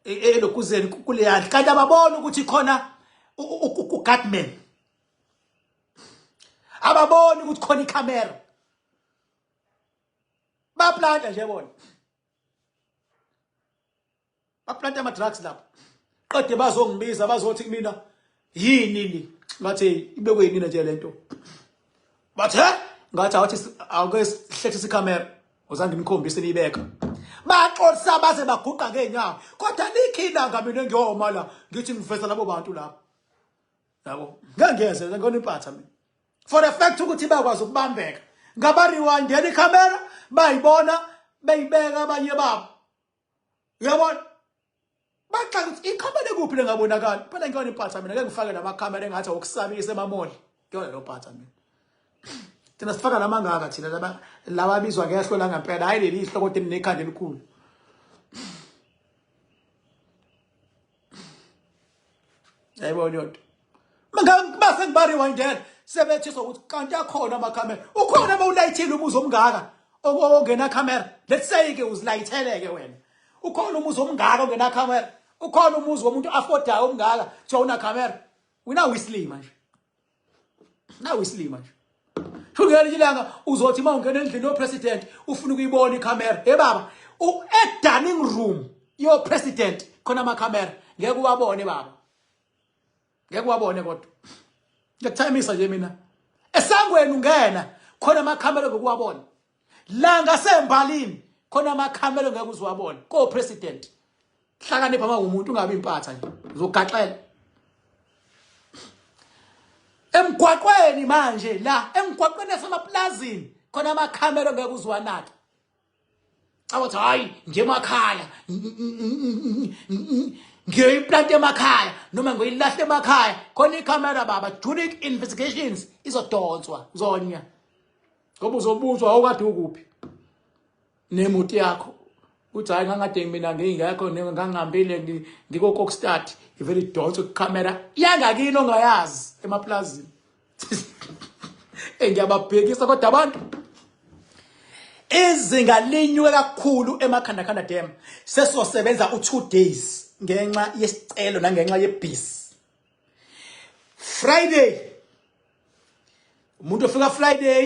e, e, elokhuzeni kuleyandlu kanti ababoni ukuthi khona uguardman ababoni ukuthi khona ikhamera baplanta nje bona baplanta ama drugs lapho qede bazongibiza bazothi kumina yini ni ngathi ibekwe yini nje lento bathe ngathi awuthi awuke sihlethise ikhamera uzange ngimkhombise niyibeka baxolisa baze baguqa ngeenyawo kodwa likhi ilanga mina ngiyoma la ngithi ngiveza labo bantu lapho yabo ngeke ngiyeze ngona impatha mina for a fact ukuthi bakwazi ukubambeka ngaba rewindela ikhamera bayibona beyibeka abanye babo uyabona baxaka ukuthi ikhamera ekuphi lengabonakali phela ngiyona impatha mina ngeke ngifake namakhamera engathi awokusabisa emamoli ngiyona lo mpatha mina thina sifaka namangaka thina laba laba abizwa ngehlo langempela hayi leli ihlo kodwa elinekhanda elikhulu yayibona leyo nto base ngibariwindela sebethiswa ukuthi kanti akhona amakhamera ukhona bawulayithile umuzi omngaka ongena camera let's say ke uzilayitheleke wena ukhona umuzi omngaka ongena camera ukhona umuzi womuntu affordayo omngaka kuthiwa una camera wena uyisilima nje nawe isilima nje sho ngelinye ilanga uzothi uma ungena endlini yopresident ufuna ukuyibona ikhamera hey baba e-dining room yopresident khona amakhamera ngeke uwabone baba ngeke uwabone kodwa ngiyakuthayimisa nje mina esangweni ungena khona amakhamera ngeke uwabone la ngasembalini khona amakhamera ngeke uziwabone ko president hlakanipha uma umuntu ungabi impatha nje uzogaxela emgwaqweni manje la emgwaqweni yasemaplazini khona amakhamera ngeke uziwanake awathi hayi nje emakhaya ngiyoyiplanta emakhaya noma ngiyoyilahla emakhaya khona ikhamera baba during investigations izodonswa uzonya ngoba uzobuzwa awukade ukuphi nemoto yakho uthi hayi ngangade mina ngingekho ngangihambile ngikokokstart ivele idonse kukhamera yangakini ongayazi emaplazini engiyababhekisa kodwa abantu izinga linyuke kakhulu emakhandakhanda dam sesizosebenza u-2 days ngenxa yesicelo nangenxa yebhisi Friday umuntu ofika Friday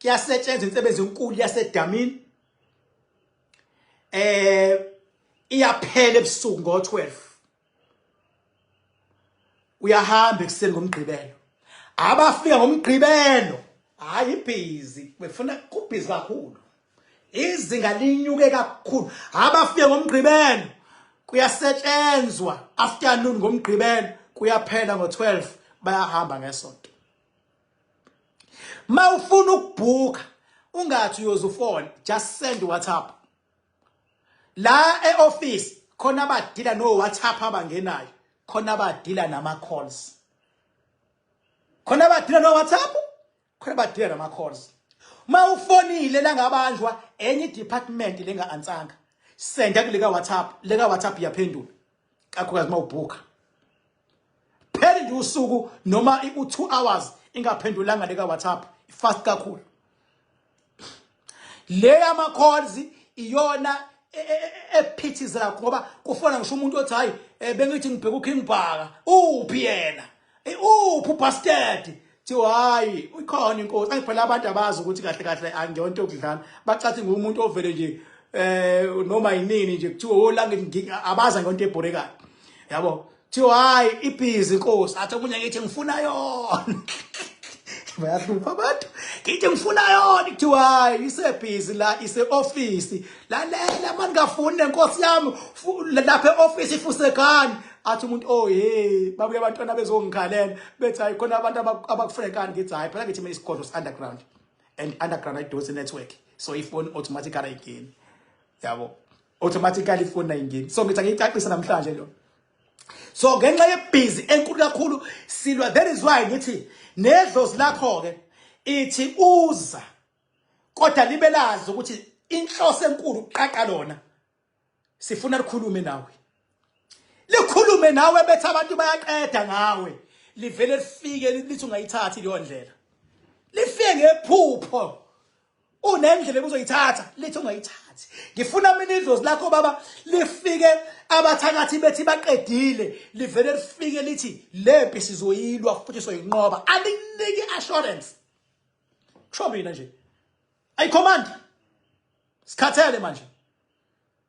kuyasetshenzwa insebenzi enkulu yasedamini eh iyaphela ebusuku ngo-12 uyahamba ekuseni ngomgqibelo Abafika ngomgqibelo hayi ibhizi befuna kubhizi kakhulu. Izinga linyuke kakhulu. Abafike ngomgqibelo kuyasetshenzwa afternoon ngomgqibelo kuyaphela ngo-12 bayahamba ngesonto. Mawufuna ukubhuka ungathi uyoze ufone just send WhatsApp. La e-office khona abadila no WhatsApp abangenayo, khona abadila nama calls. Khona abadila no WhatsApp, khona abadila nama calls. Mawufonile la ngabanjwa enye department lenga ansanga. Senda kuleka WhatsApp, leka WhatsApp iyaphendula. Kakhulukazi mawubhuka. Phela nje usuku noma u2 hours ingaphendulanga leka WhatsApp, fast kakhulu. Le yama calls iyona ephithizela ngoba kufona ngisho umuntu othi hayi eh, bengithi ngibheka uKing Bhaka uphi yena eh, uphi ubastard thiwa hayi ukhona inkosi angiphela abantu abazi ukuthi kahle kahle angiyonto yokudlala bacathi ngumuntu ovele nje eh noma yinini nje kuthiwa oh la abaza ngento ebhorekayo yabo Thiwa hayi ibhizi inkosi athi omunye ngithi ngifuna yona. Bayahlupha abantu. Ngithi ngifuna yona kuthiwa hayi isebhizi la ise office. Lalela mani ngafuni nenkosi yami lapha e-office ifusekani. Athi umuntu oh hey babuye abantwana bezongikhalela bethi hayi khona abantu abakufrekani ngithi hayi phela ngithi mina isigodlo underground and underground ayidonsi network so ifone automatically ayingeni yabo automatically ifoni ayingeni so ngithi angiyicacisa namhlanje lo so ngenxa yebhizi enkulu kakhulu silwa that is why ngithi nedlozi lakho ke ithi uza kodwa libe lazi ukuthi inhloso enkulu uqaqa lona sifuna likhulume nawe likhulume nawe bethi abantu bayaqeda ngawe livele lifike lithi ungayithathi leyo ndlela lifike ngephupho unendlela ekuzoyithatha lithi ungayithathi ngifuna mina idlozi lakho baba lifike abathakathi bethi baqedile livele lifike lithi lempi sizoyilwa futhi soyinqoba aliniki assurance kusho mina nje ayicommand sikhathele manje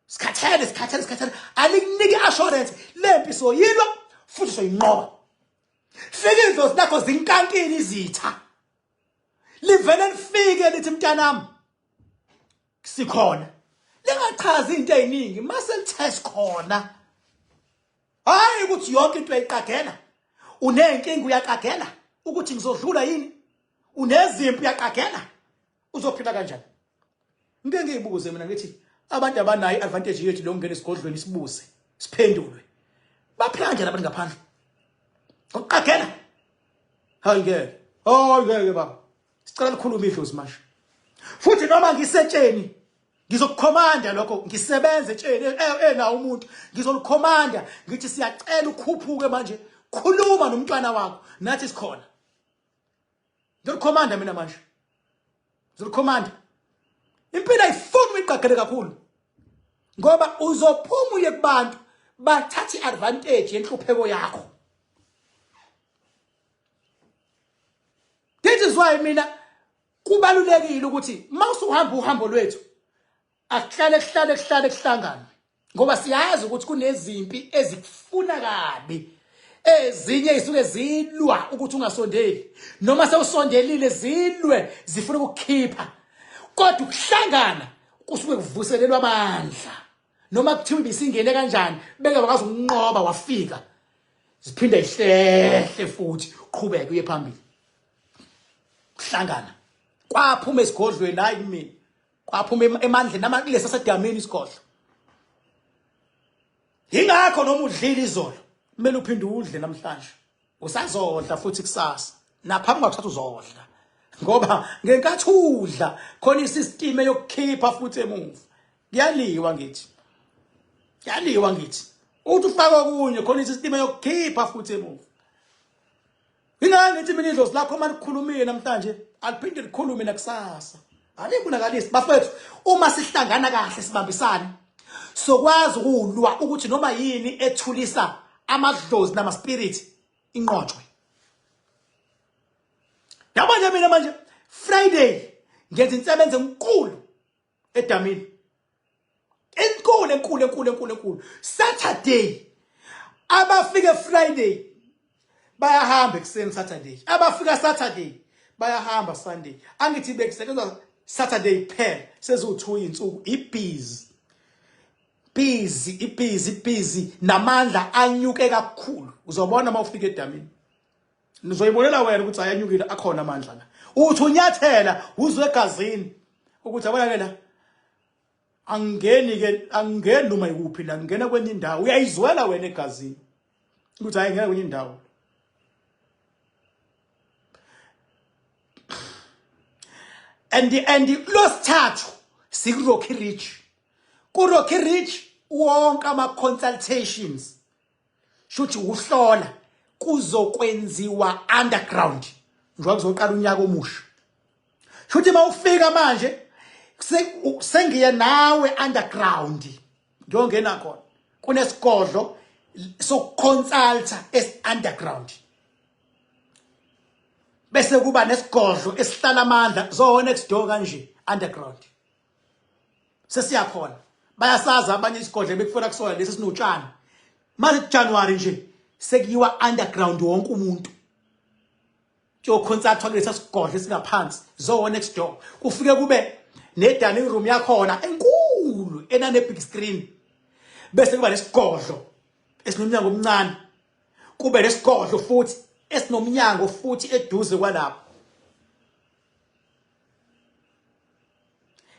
sikhathele sikhathele sikhathele alikuniki assurance lempi soyilwa futhi soyinqoba fike idlozi lakho zinkankile izitha livele lifike lithi mntanami sikhona lingachazi into eziningi mase lithe sikhona hayi ukuthi yonke into uyayiqagela unenkinga uyaqagela ukuthi ngizodlula yini unezimpi uyaqagela uzophila kanjani ngike ngiyibuze mina ngithi abantu abanayo i-advantage yethu lokungena esigodlweni sibuze siphendulwe baphila kanjani abantu ngaphandle ngokuqagela hayi ngeke hayi ngeke baba sicela likhulume idlozi manje futhi noma ngisetsheni ngizokukhomanda lokho ngisebenze etsheni enawo umuntu ngizolikhomanda ngithi siyacela ukhuphuke manje khuluma nomntwana wakho nathi sikhona ngizolikhomanda mina manje ngizolikhomanda impilo ayifuni uyiqagele kakhulu ngoba uzophuma uye kubantu bathathe i-advantage yenhlupheko yakho this is why mina kubalulekile ukuthi uma usuhamba uhambo lwethu akuhlale kuhlale kuhlale kuhlanganwe ngoba siyazi ukuthi kunezimpi ezikufuna kabi ezinye isuke zilwa ukuthi ungasondeli noma sewusondelile zilwe zifuna ukukhipha kodwa ukuhlangana kusuke kuvuselelwa amandla noma kuthiwa ibisingene kanjani beke bakwazi ukunqoba wafika ziphinde ihlehle futhi uqhubeke uye phambili kuhlangana kwaphuma esigodlweni hayi kumina kwaphuma emandleni nama kulesa sedamini isigodlo ingakho noma udlile izolo kumele uphinde udle namhlanje usazodla futhi kusasa naphambi kwakuthatha uzodla ngoba ngenkathi udla khona isystem yokukhipha futhi emuva kuyaliwa ngithi kuyaliwa ngithi uthi ufaka okunye khona isystem yokukhipha futhi emuva Ingani ngithi mina idlozi lakho uma likhulumile namhlanje aliphinde likhulume nakusasa. Alibonakalisi bafethu uma sihlangana kahle sibambisane sokwazi ukulwa ukuthi noma yini ethulisa amadlozi nama spirit inqotshwe. Yabo nje mina manje Friday ngenza insebenzo enkulu edamini enkulu enkulu enkulu enkulu enkulu Saturday abafike Friday Bayahamba ekuseni Saturday, abafika Saturday bayahamba Sunday. Angithi bekusetshenzwa Saturday kuphela, seziwu-2 iy'nsuku ibhizi busy ibhizi busy, namandla anyuke kakhulu. Uzobona uma ufika edamini, nizoyibonela wena ukuthi ayanyukile, akhona amandla la. Uthi unyathela uzwe egazini ukuthi yabona ke la angingeni ke, angingeni noma ikuphi la, ngingena kwenye indawo. Uyayizwela wena egazini ukuthi hayi, ngena kwenye indawo. And losithathu siku Rocky Ridge, ku Rocky Ridge wonke ama consultations, shuthi ukuhlola kuzokwenziwa underground njengoba kuzoqala unyaka omusha. Shuthi mawufika manje sengiye nawe underground, ngiyongena khona kunesigodlo sokuconsulta esi underground, bese kuba nesigodlo esihlala amandla zo next door kanje underground. Sesiyakhona, bayasaza abanye isigodlo bekufuna kusona lesi sinotshani. Manje January nje sekuyiwa underground, wonke umuntu kuyoconsultwa kulesa sigodlo esingaphansi zo next door. Kufike kube ne dining room yakhona enkulu enane big screen, bese kuba nesigodlo esinomnyango omncane, kube nesigodlo futhi esinomnyango futhi eduze kwalapho.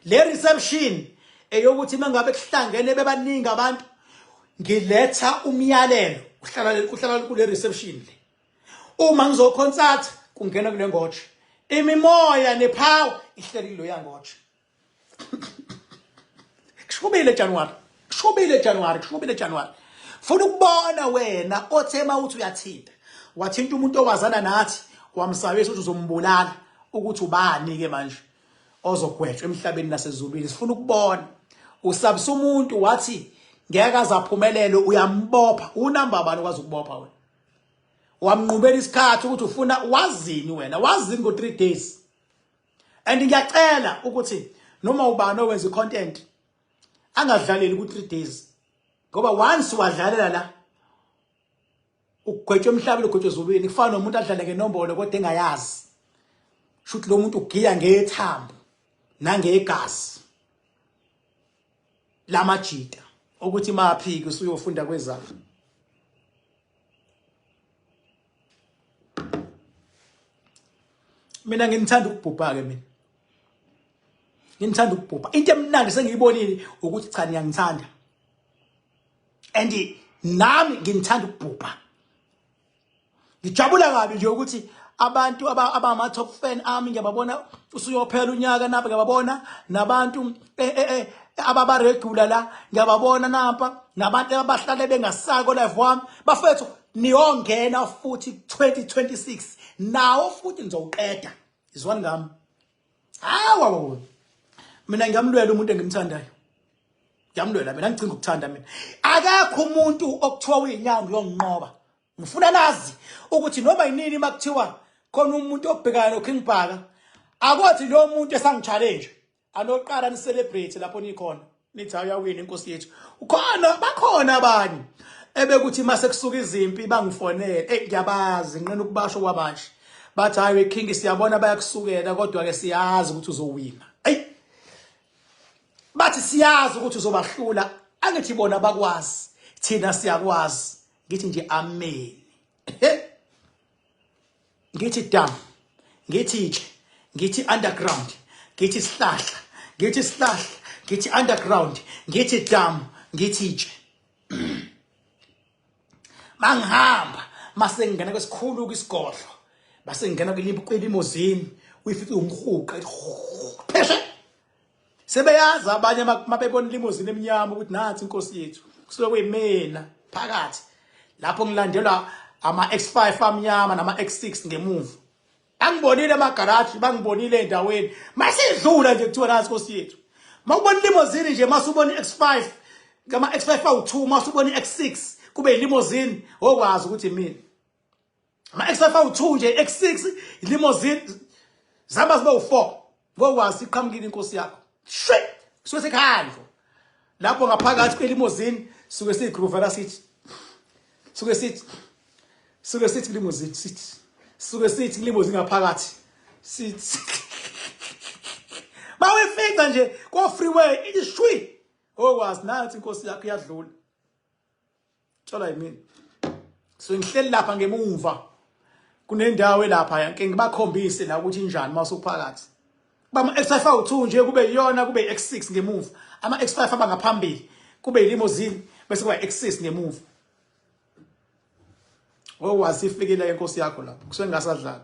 Le reception eyokuthi mangabe kuhlangene bebaningi abantu, ngiletha umyalelo, kuhlala kule reception le. Uma ngizoconcert kungena kule ngotshe, imimoya nepower ihleli kuloya ngotshe. Kushubile January, kushubile January, kushubile January. Funa ukubona wena othe mawuthi uyathinta, wathinta umuntu owazana nathi, wamsabisa ukuthi uzombulala, ukuthi ubani ke manje ozogwetshwa emhlabeni nasezulwini. Sifuna ukubona usabisa umuntu wathi ngeke azaphumelele, uyambopha. Unamba bani okwazi ukubopha wena? Wamnqubela isikhathi ukuthi ufuna wazini wena, wazini ngo 3 days. And ngiyacela ukuthi noma ubani owenza icontent angadlaleli ku 3 days, ngoba once wadlalela la ukugwetshwa emhlabeni, ugwetshwa ezulwini. Kufana nomuntu adlale ngenombolo kodwa engayazi, shuthi lo muntu ugiya ngethambo nangegazi lamajita ukuthi maphiki usuyofunda kwezakho. Mina nginithanda ukubhubha ke, mina nginithanda ukubhubha. Into emnandi sengiyibonile ukuthi cha, niyangithanda, and nami nginithanda ukubhubha. Ngijabula kabi nje ukuthi abantu abama top fan ami ngiyababona, usuyophela unyaka napa ngiyababona, nabantu ababa regular la ngiyababona nampa, nabantu abahlale bengasako live wami. Bafethu, niyongena futhi 2026 nawo futhi ngizowuqeda. Izwani ngami, hawa, mina ngiyamlwela umuntu engimthandayo, ngiyamlwela mina, ngigcina ukuthanda mina. Akekho umuntu okuthiwa uyinyanga uyonginqoba. Ngifuna nazi ukuthi noma yinini makuthiwa khona umuntu obhekana noKing Bhaka, akwathi lo muntu esangichallenge, anoqala ni celebrate lapho nikhona, nithi ayawina inkosi yethu. Ukhona, bakhona abanye ebekuthi mase kusuka izimpi bangifonele, hey, ngiyabazi, nqena ukubasho kwamanje, bathi hayi King, siyabona bayakusukela, kodwa ke siyazi ukuthi uzowina. Hey, bathi siyazi ukuthi uzobahlula. Angithi bona bakwazi, thina siyakwazi. Ngithi nje amen, ngithi dam, ngithi itshe, ngithi underground, ngithi sihlahla, ngithi sihlahla, ngithi underground, ngithi dam, ngithi itshe. Mangihamba mase ngingena kwesikhulu kwisigodlo, base ngingena kwilimozini, uyifice umhuqa pheshe. Sebeyazi abanye mabebona ilimozini emnyama ukuthi nansi inkosi yethu, kusuke kuyimina phakathi lapho, ngilandelwa ama X5 amnyama nama X6 ngemuva. Angibonile emagaraji, bangibonile endaweni masidlula nje, kuthiwa nansi inkosi yethu. Mawubona ilimozini nje, masubona i-X5 kama X5 awu2, masubona i-X6 kube ilimozini, okwazi ukuthi mina ama X5 awu2 nje, X6, limousine zihamba zibe u4, ngokwazi iqhamukile inkosi yakho. Shwe, kusuke sekhandlo lapho ngaphakathi kwelimousine, suke siyigroovela, sithi suke sithi Suke sithi limousine sithi. Suke sithi limousine ngaphakathi. Sithi. Bawifica nje ko freeway ithi shwi. Okwazi nathi inkosi yakho iyadlula. Tshola yimina. So ngihleli lapha ngemumva. Kunendawo elapha yanke ngibakhombise la ukuthi injani uma usuphakathi. Kuba ama-X5 awu-2 nje kube iyona kube i-X6 ngemuva. Ama-X5 abangaphambili kube i-limousine bese kuba i-X6 ngemuva. Okwazi ifikile inkosi yakho lapho kusuke ngingasadlali.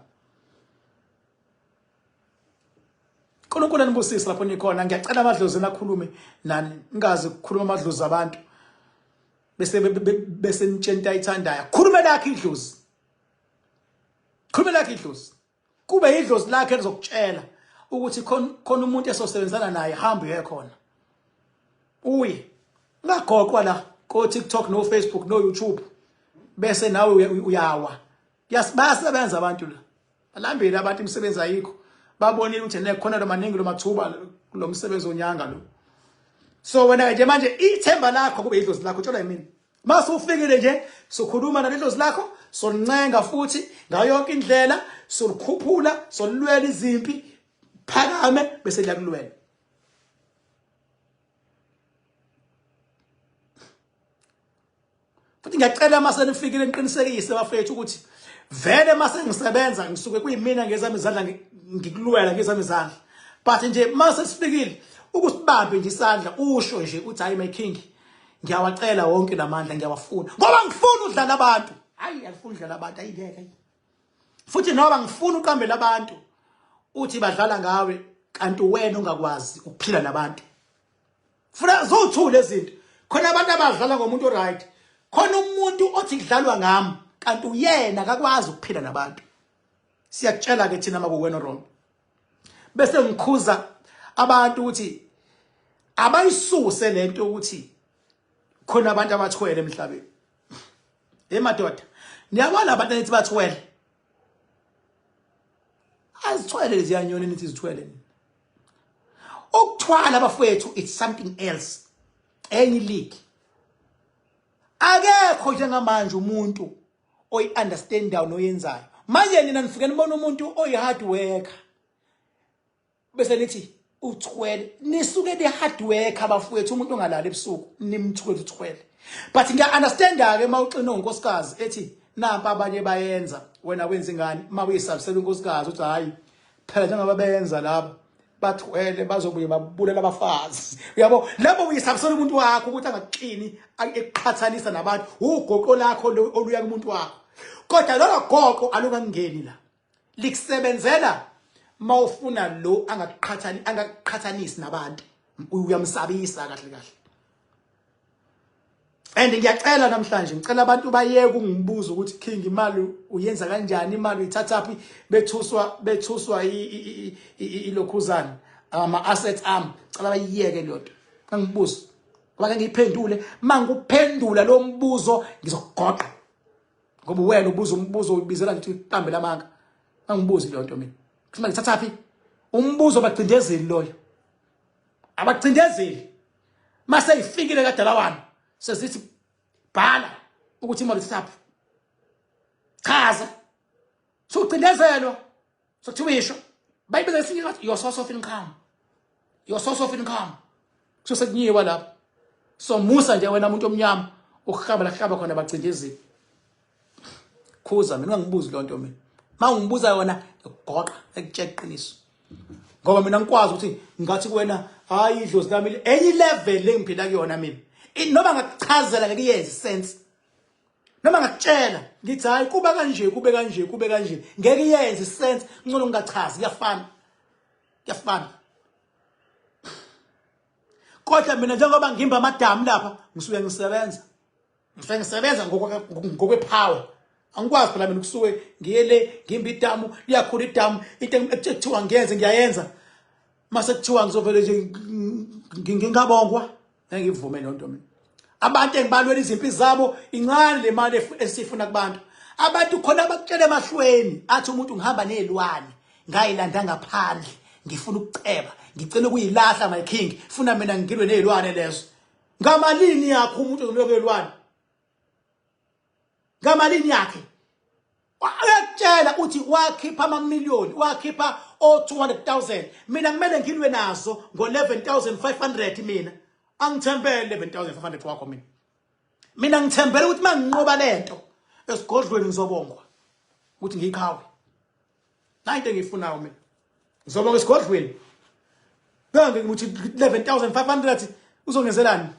uNkulunkulu anibusise lapho nikhona. Ngiyacela amadlozi nakhulume nani, ningazi ukukhuluma amadlozi abantu bese bese nitshela into ayithandayo. Khulume lakhe idlozi, khulume lakhe idlozi, kube idlozi lakhe elizokutshela ukuthi khona umuntu esosebenzisana naye, hamba uye khona uye ungagoqwa la ko TikTok no Facebook no YouTube bese nawe uyawa. Bayasebenza abantu la, balambile abantu, imisebenzi ayikho, babonile ukuthi nekhona lo maningi lo mathuba lo msebenzi onyanga lo. So wena nje manje ithemba lakho kube idlozi lakho, tshelwa yimina. Mase ufikile nje sokhuluma naledlozi lakho, solincenga futhi ngayo yonke indlela, solikhuphula, solilwela izimpi, phakame bese liyakulwela. Futhi ngiyacela uma senifikile niqinisekise bafethu ukuthi vele uma sengisebenza ngisuke kuyimina ngezami izandla ngikulwela ngezami izandla, but nje uma sesifikile ukusibambe nje isandla usho nje uthi hayi my king, ngiyawacela wonke lamandla, ngiyawafuna ngoba ngifuna udlala abantu. Hayi, angifuni udlala abantu, ayingeke. Futhi noba ngifuna uqambela abantu uthi badlala ngawe kanti wena ungakwazi ukuphila nabantu. Funa zothule izinto. Khona abantu abadlala ngomuntu oright, khona umuntu othi kudlalwa ngami kanti uyena akakwazi ukuphila nabantu. Siyakutshela ke thina makuwena wrong. Bese ngikhuza abantu ukuthi abayisuse lento ukuthi khona abantu abathwele emhlabeni. Hey madoda, niyabona abantu enithi bathwele, azithwele lezi yanyoni nithi zithwele. Ukuthwala bafowethu it's something else, enye league. Akekho njengamanje umuntu oyi-understandayo noyenzayo. Manje nina nifike nibona umuntu oyi-hard worker bese nithi uthwele. Nisuke ni-hard worker bafowethu, umuntu ongalali ebusuku nimthwele uthwele. But ngiya-understanda-ke uma uxina unkosikazi ethi nampa abanye bayenza, wena wenza ingane, uma uyisabisela unkosikazi uthi hhayi phela njengoba beyenza laba bathwele bazobuye babulela abafazi. Uyabo lapho uyisabisela umuntu wakho ukuthi angakuxini ekuqhathanisa nabantu, ugoqo lakho oluya kumuntu wakho, kodwa lolo goqo alukangeni la, likusebenzela mawufuna lo angakuqhathani angakuqhathanisi nabantu, uyamsabisa kahle kahle. And ngiyacela namhlanje, ngicela abantu bayeke ungibuza ukuthi king imali uyenza kanjani, imali uyithathaphi, bethuswa bethuswa ilokhuzana ama assets ami. Cela bayiyeke leyo nto, angibuza ngoba ke ngiyiphendule. Mangikuphendula lo mbuzo ngizokugoqa ngoba wena ubuza umbuzo uyibizela nje ukuthi qambe lamanga. Angibuzi leyo nto mina, kuthi ngithathaphi umbuzo abacindezeli loyo, abacindezeli mase ifikile kadalawana sesithi bhala ukuthi imali ithathaphi, chaza, sucindezelwa sokuthiwa isho bayibiza esinye bathi your source of income, your source of income, kusuke sekunyiwa lapho. So musa nje wena muntu omnyama ukuhlaba la hlaba khona bacindezeli. Khuza mina, ungangibuzi lonto mina. Uma ungibuza yona goqa ekutshela iqiniso, ngoba mina ngikwazi ukuthi ngathi kuwena hayi idlozi lami enye level lengiphila kuyona mina, noma ngakuchazela ngeke iyenze sense, noma ngakutshela ngithi hayi kuba kanje kube kanje kube kanje ngeke iyenze sense, ngcono ngingachazi. Kuyafana, kuyafana. Kodwa mina njengoba ngimba amadamu lapha ngisuke ngisebenza, ngisuke ngisebenza ngokwepower. Angikwazi phela mina ukusuke ngiye le ngimba idamu, liyakhula idamu, into ekuthiwa ngiyenze ngiyayenza, mase kuthiwa ngizovele nje ngingabongwa, ngeke ngivume leyo nto mina. Abantu engibalwela izimpi zabo, incane le mali esifuna kubantu. Abantu khona abakutshela emahlweni athi umuntu ngihamba nezilwane ngayilanda ngaphandle, ngifuna ukuceba, ngicela ukuyilahla my king, funa mina ngilwe nezilwane lezo. Ngamalini yakho umuntu ozolwa kwelwane? Ngamalini yakhe? Uyakutshela uthi wakhipha amamiliyoni, wakhipha o-200,000. Mina kumele ngilwe nazo ngo-11,500 mina. Angithembele 11,500 wakho mina. Mina ngithembele ukuthi uma nginqoba lento esigodlweni ngizobongwa ukuthi ngiyiqhawe. Nayi into engiyifunayo mina. Ngizobonga esigodlweni. Benge ngithi 11500 uzongenzelani?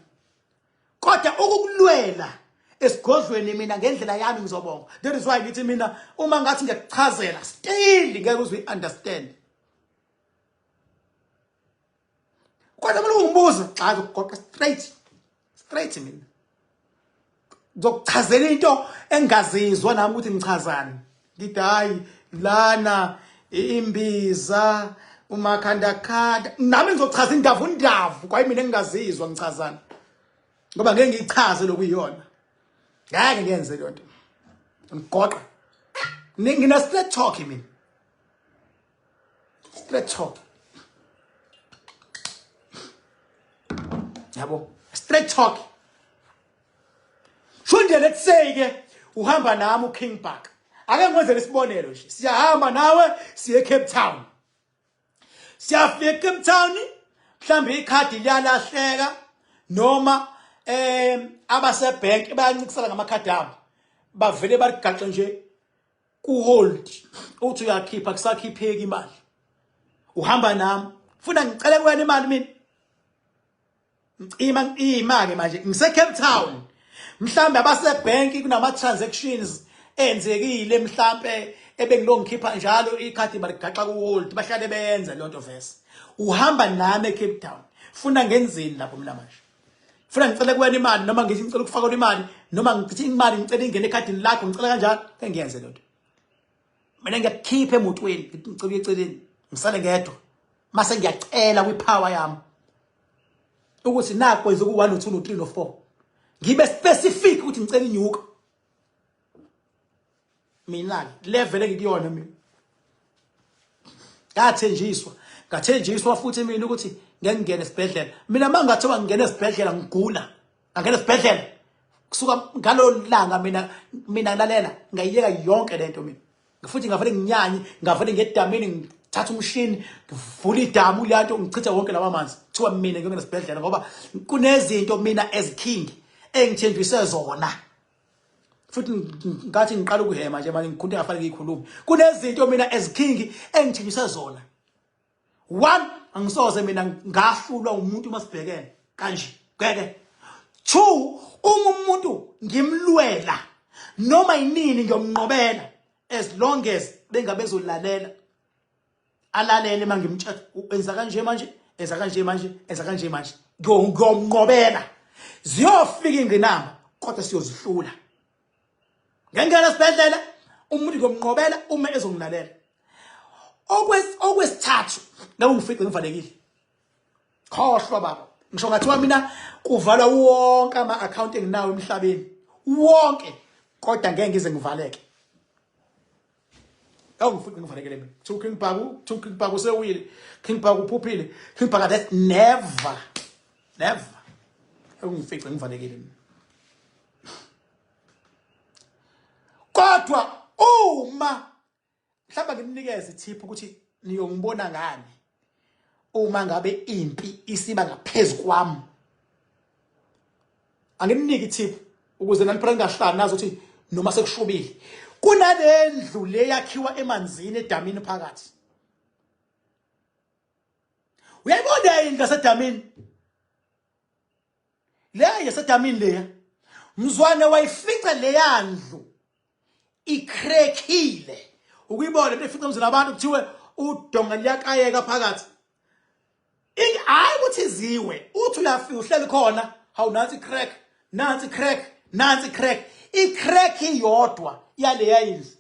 Kodwa ukukulwela esigodlweni mina ngendlela yami ngizobonga. That is why ngithi mina uma ngathi ngiyakuchazela still ngeke uze understand. Kodwa mina ungibuza xa zokugoqa straight. Straight mina. Ngizokuchazela into engingazizwa nami ukuthi ngichazani. Ngithi hayi lana imbiza umakhandakhanda nami ngizochaza indavu ndavu kwaye mina engingazizwa ngichazani ngoba ngeke ngiyichaze lokuyiyona ngeke ngiyenze leyo nto ngigoqa ngina straight talk mina straight talk yabo straight talk Shunde let's say ke uhamba nami uKing Park. Ake ngikwenzele isibonelo nje. Siyahamba nawe siye Cape Town. Siyafika eCape Town mhlambe ikhadi liyalahleka noma abasebank bayancikisela ngamakhadi abo. Bavele baligaxe nje ku hold uthi uyakhipha kusakhipheki imali. Uhamba nami. Funa ngicele kuwena imali mina. Ngicima ima-ke manje ngise-Cape Town mhlambe abasebhenki kunama-transactions enzekile mhlampe ebengilongikhipha njalo ikhadi baligaxa ku-hold bahlale beyenza leyo nto vese uhamba nami e-Cape Town funa ngenzeni lapho mina manje funa ngicele kuwena imali noma ngithi ngicela ukufakelwa imali noma ngithi imali ngicela ingene ekhadini lakho ngicela kanjalo engiyenze leyo nto mina ngiyakukhipha emotweni ngicela uye eceleni ngisale ngedwa mase ngiyacela kwipower yami ukuthi nakho kwenza ku-1 no-2 no-3 no-4 ngibe specific ukuthi ngicela inyuka mina-ke level engikuyona mina ngathenjiswa ngathenjiswa futhi mina ukuthi ngeke ngingene esibhedlela mina uma ngathiwa ngingene esibhedlela ngigula ngangena esibhedlela kusuka ngalolu langa mina mina lalela ngayiyeka yonke lento mina futhi ngavele nginyanye ngavele ngedamini ngithatha umshini ngivula idamu leyanto ngichithe wonke lawa manzi kuthiwa mina ngiyongena esibhedlela ngoba kunezinto mina as king engithenjiswe zona futhi ngathi ngiqala ukuhema nje manje ngikhuluma ngafanele ngiyikhulume kunezinto mina as king engithenjiswe zona One, angisoze mina ngahlulwa umuntu uma sibhekene kanje. Ngeke. Two, uma umuntu ngimlwela noma yinini ngiyomnqobela as long as bengabezolalela alalele mangimtshela enza kanje manje enza kanje manje enza kanje manje ngiyomnqobela ziyofika ingqinamba kodwa siyozihlula ngengena esibhedlela umuntu ngiyomnqobela uma ezongilalela okwesithathu ngeke ungifice ngivalekile khohlwa baba ngisho ngathiwa mina kuvalwa wonke ama-akhawunti enginawo emhlabeni wonke kodwa ngeke ngize ngivaleke Awu ngifice ngivalekele mina kuthiwa uKing Bhaku kuthiwa uKing Bhaku usewile King Bhaku uphuphile King Bhaka that never never ungifice ngivalekile mina kodwa uma mhlawumbe ngimnikeze ithip ukuthi niyongibona ngani uma ngabe impi isiba ngaphezulu kwami anginike ithip ukuze nani phela ningahlali nazi ukuthi noma sekushubile kunalendlu le yakhiwa emanzini edamini phakathi uyayibona indlu yasedamini leya yasedamini leya mzwane wayifica leya ndlu ikrekhile ukuyibona into efica emzini abantu kuthiwe udonga liyakayeka phakathi hayi ukuthi ziwe uthi uyafika uhleli khona hawu nansi crack nansi crack nansi crack i-crack iyodwa yaleya indlu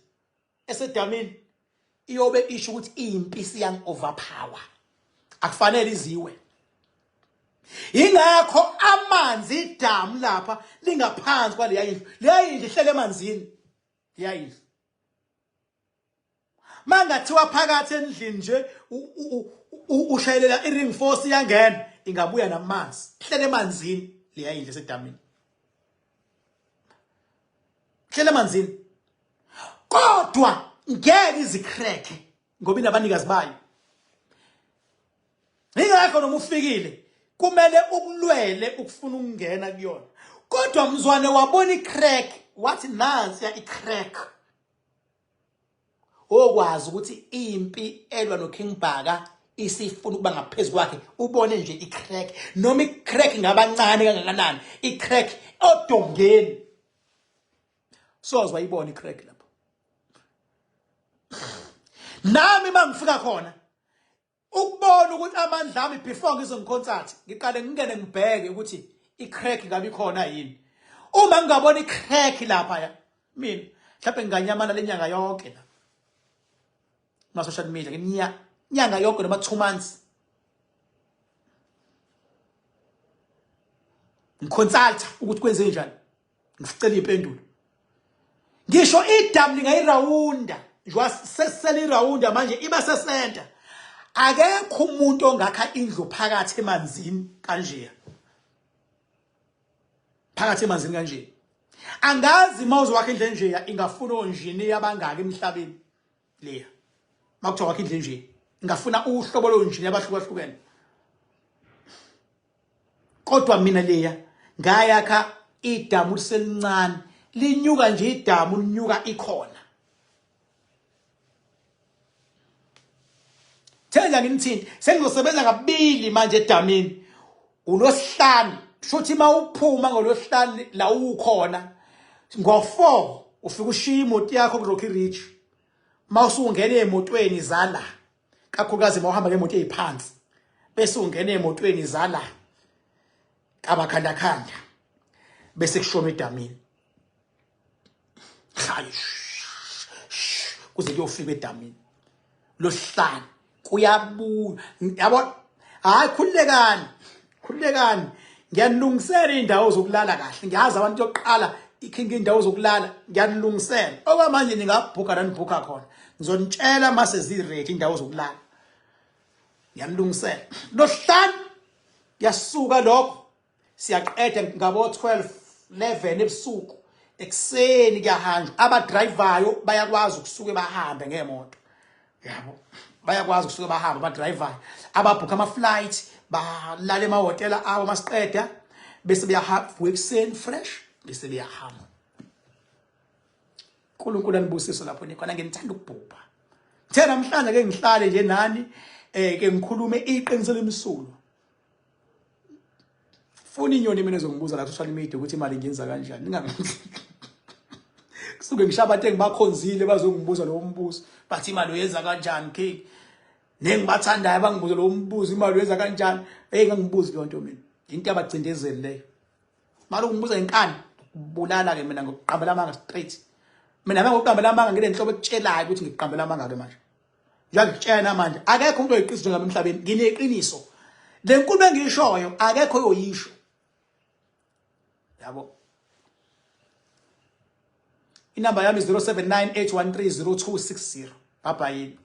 esedamini iyobe isho ukuthi impi siyang overpower akufanele iziwe ingakho amanzi idamu lapha lingaphansi kwaleya indlu leya indlu ihlele emanzini leya indlu mangathiwa phakathi endlini nje ushayelela i-ring force iyangena ingabuya namanzi ihlele emanzini leya indlu esedamini hlele emanzini. Kodwa ngeke izicrack ngoba inabanikazi bayo. Ingakho noma ufikile kumele ukulwele ukufuna ukungena kuyona. Kodwa mzwane wabona icrack wathi nansi ya icrack. Okwazi ukuthi impi elwa noKing Bhaka isifuna ukuba ngaphezu kwakhe ubone nje icrack noma icrack ngabancane kangakanani icrack odongeni soze wayibona icrack lapho nami mangifika khona ukubona ukuthi amandla ami before ngize ngiconcert ngiqale ngingene ngibheke ukuthi i-crack ngabe ikhona yini uma ngingabona i-crack lapha ya mina mhlawumbe nginganyamana lenyanga yonke la ma social media nginya nyanga yonke noma 2 months ngiconsulta ukuthi kwenze njani ngicela impendulo ngisho idamu lingayirawunda njengoba sesisele irawunda manje iba sesenta akekho umuntu ongakha indlu phakathi emanzini kanjeya phakathi emanzini kanje angazi uma uzowakha indlu enjeya ingafuna onjiniya abangaki emhlabeni leya makuthiwa wakha indlu enje ingafuna uhlobo lonjiniya abahlukahlukene Kodwa mina leya ngayakha idamu liselincane linyuka nje idamu linyuka ikhona. Thenga nginithinte sengizosebenza kabili manje edamini ulosihlanu shuthi uma uphuma ngolosihlanu la ukhona ngo-4 ufika ushiya imoto yakho ku-Rocky Ridge uma usungena emotweni zala kakhulukazi uma uhamba ngemoto eyiphansi bese ungena emotweni zala kabakhandakhanda bese kushona edamini hayi kuze kuyofika edamini losihlanu kuyabuya yabo hayi khululekani khululekani ngiyanilungisela indawo zokulala kahle ngiyazi abantu yokuqala ikhinga indawo zokulala ngiyanilungisela okwamanje ningabhuka la nibhuka khona ngizonitshela mase ziready indawo zokulala ngiyanilungisela losihlanu kuyasuka lokho siyaqeda ngabo 12 11 ebusuku ekuseni kuyahanjwa abadrayivayo bayakwazi ukusuke bahambe ngemoto yabo bayakwazi ukusuke bahambe abadrayivayo ababhukha ama-flight balala emahhotela abo masiqeda bese beyahamba ekuseni fresh bese beyahamba uNkulunkulu anibusise lapho nikhona nginithanda ukubhubha ngithe namhlanje ke ngihlale nje nani eh ke ngikhulume iqiniso lemsulwa funa inyoni mina ezongibuza la social media ukuthi imali ngiyenza kanjani ninga kusuke ngisho abantu engibakhonzile bazongibuza lowo mbuzo bathi imali uyenza kanjani king nengibathandayo bangibuza lowo mbuzo imali uyenza kanjani hey ngangibuzi leyo nto mina into yabacindezeli leyo mali ungibuza ngenkani kubulala ke mina ngokuqambela amanga straight mina ngokuqambela amanga nginenhlobo ekutshelayo ukuthi ngiqambela amanga ke manje Ngiyakutshela manje akekho umuntu oyiqiniso njengami emhlabeni ngineqiniso le nkulumo engiyishoyo akekho oyoyisho yabo inamba yami 0798130260 bye bye.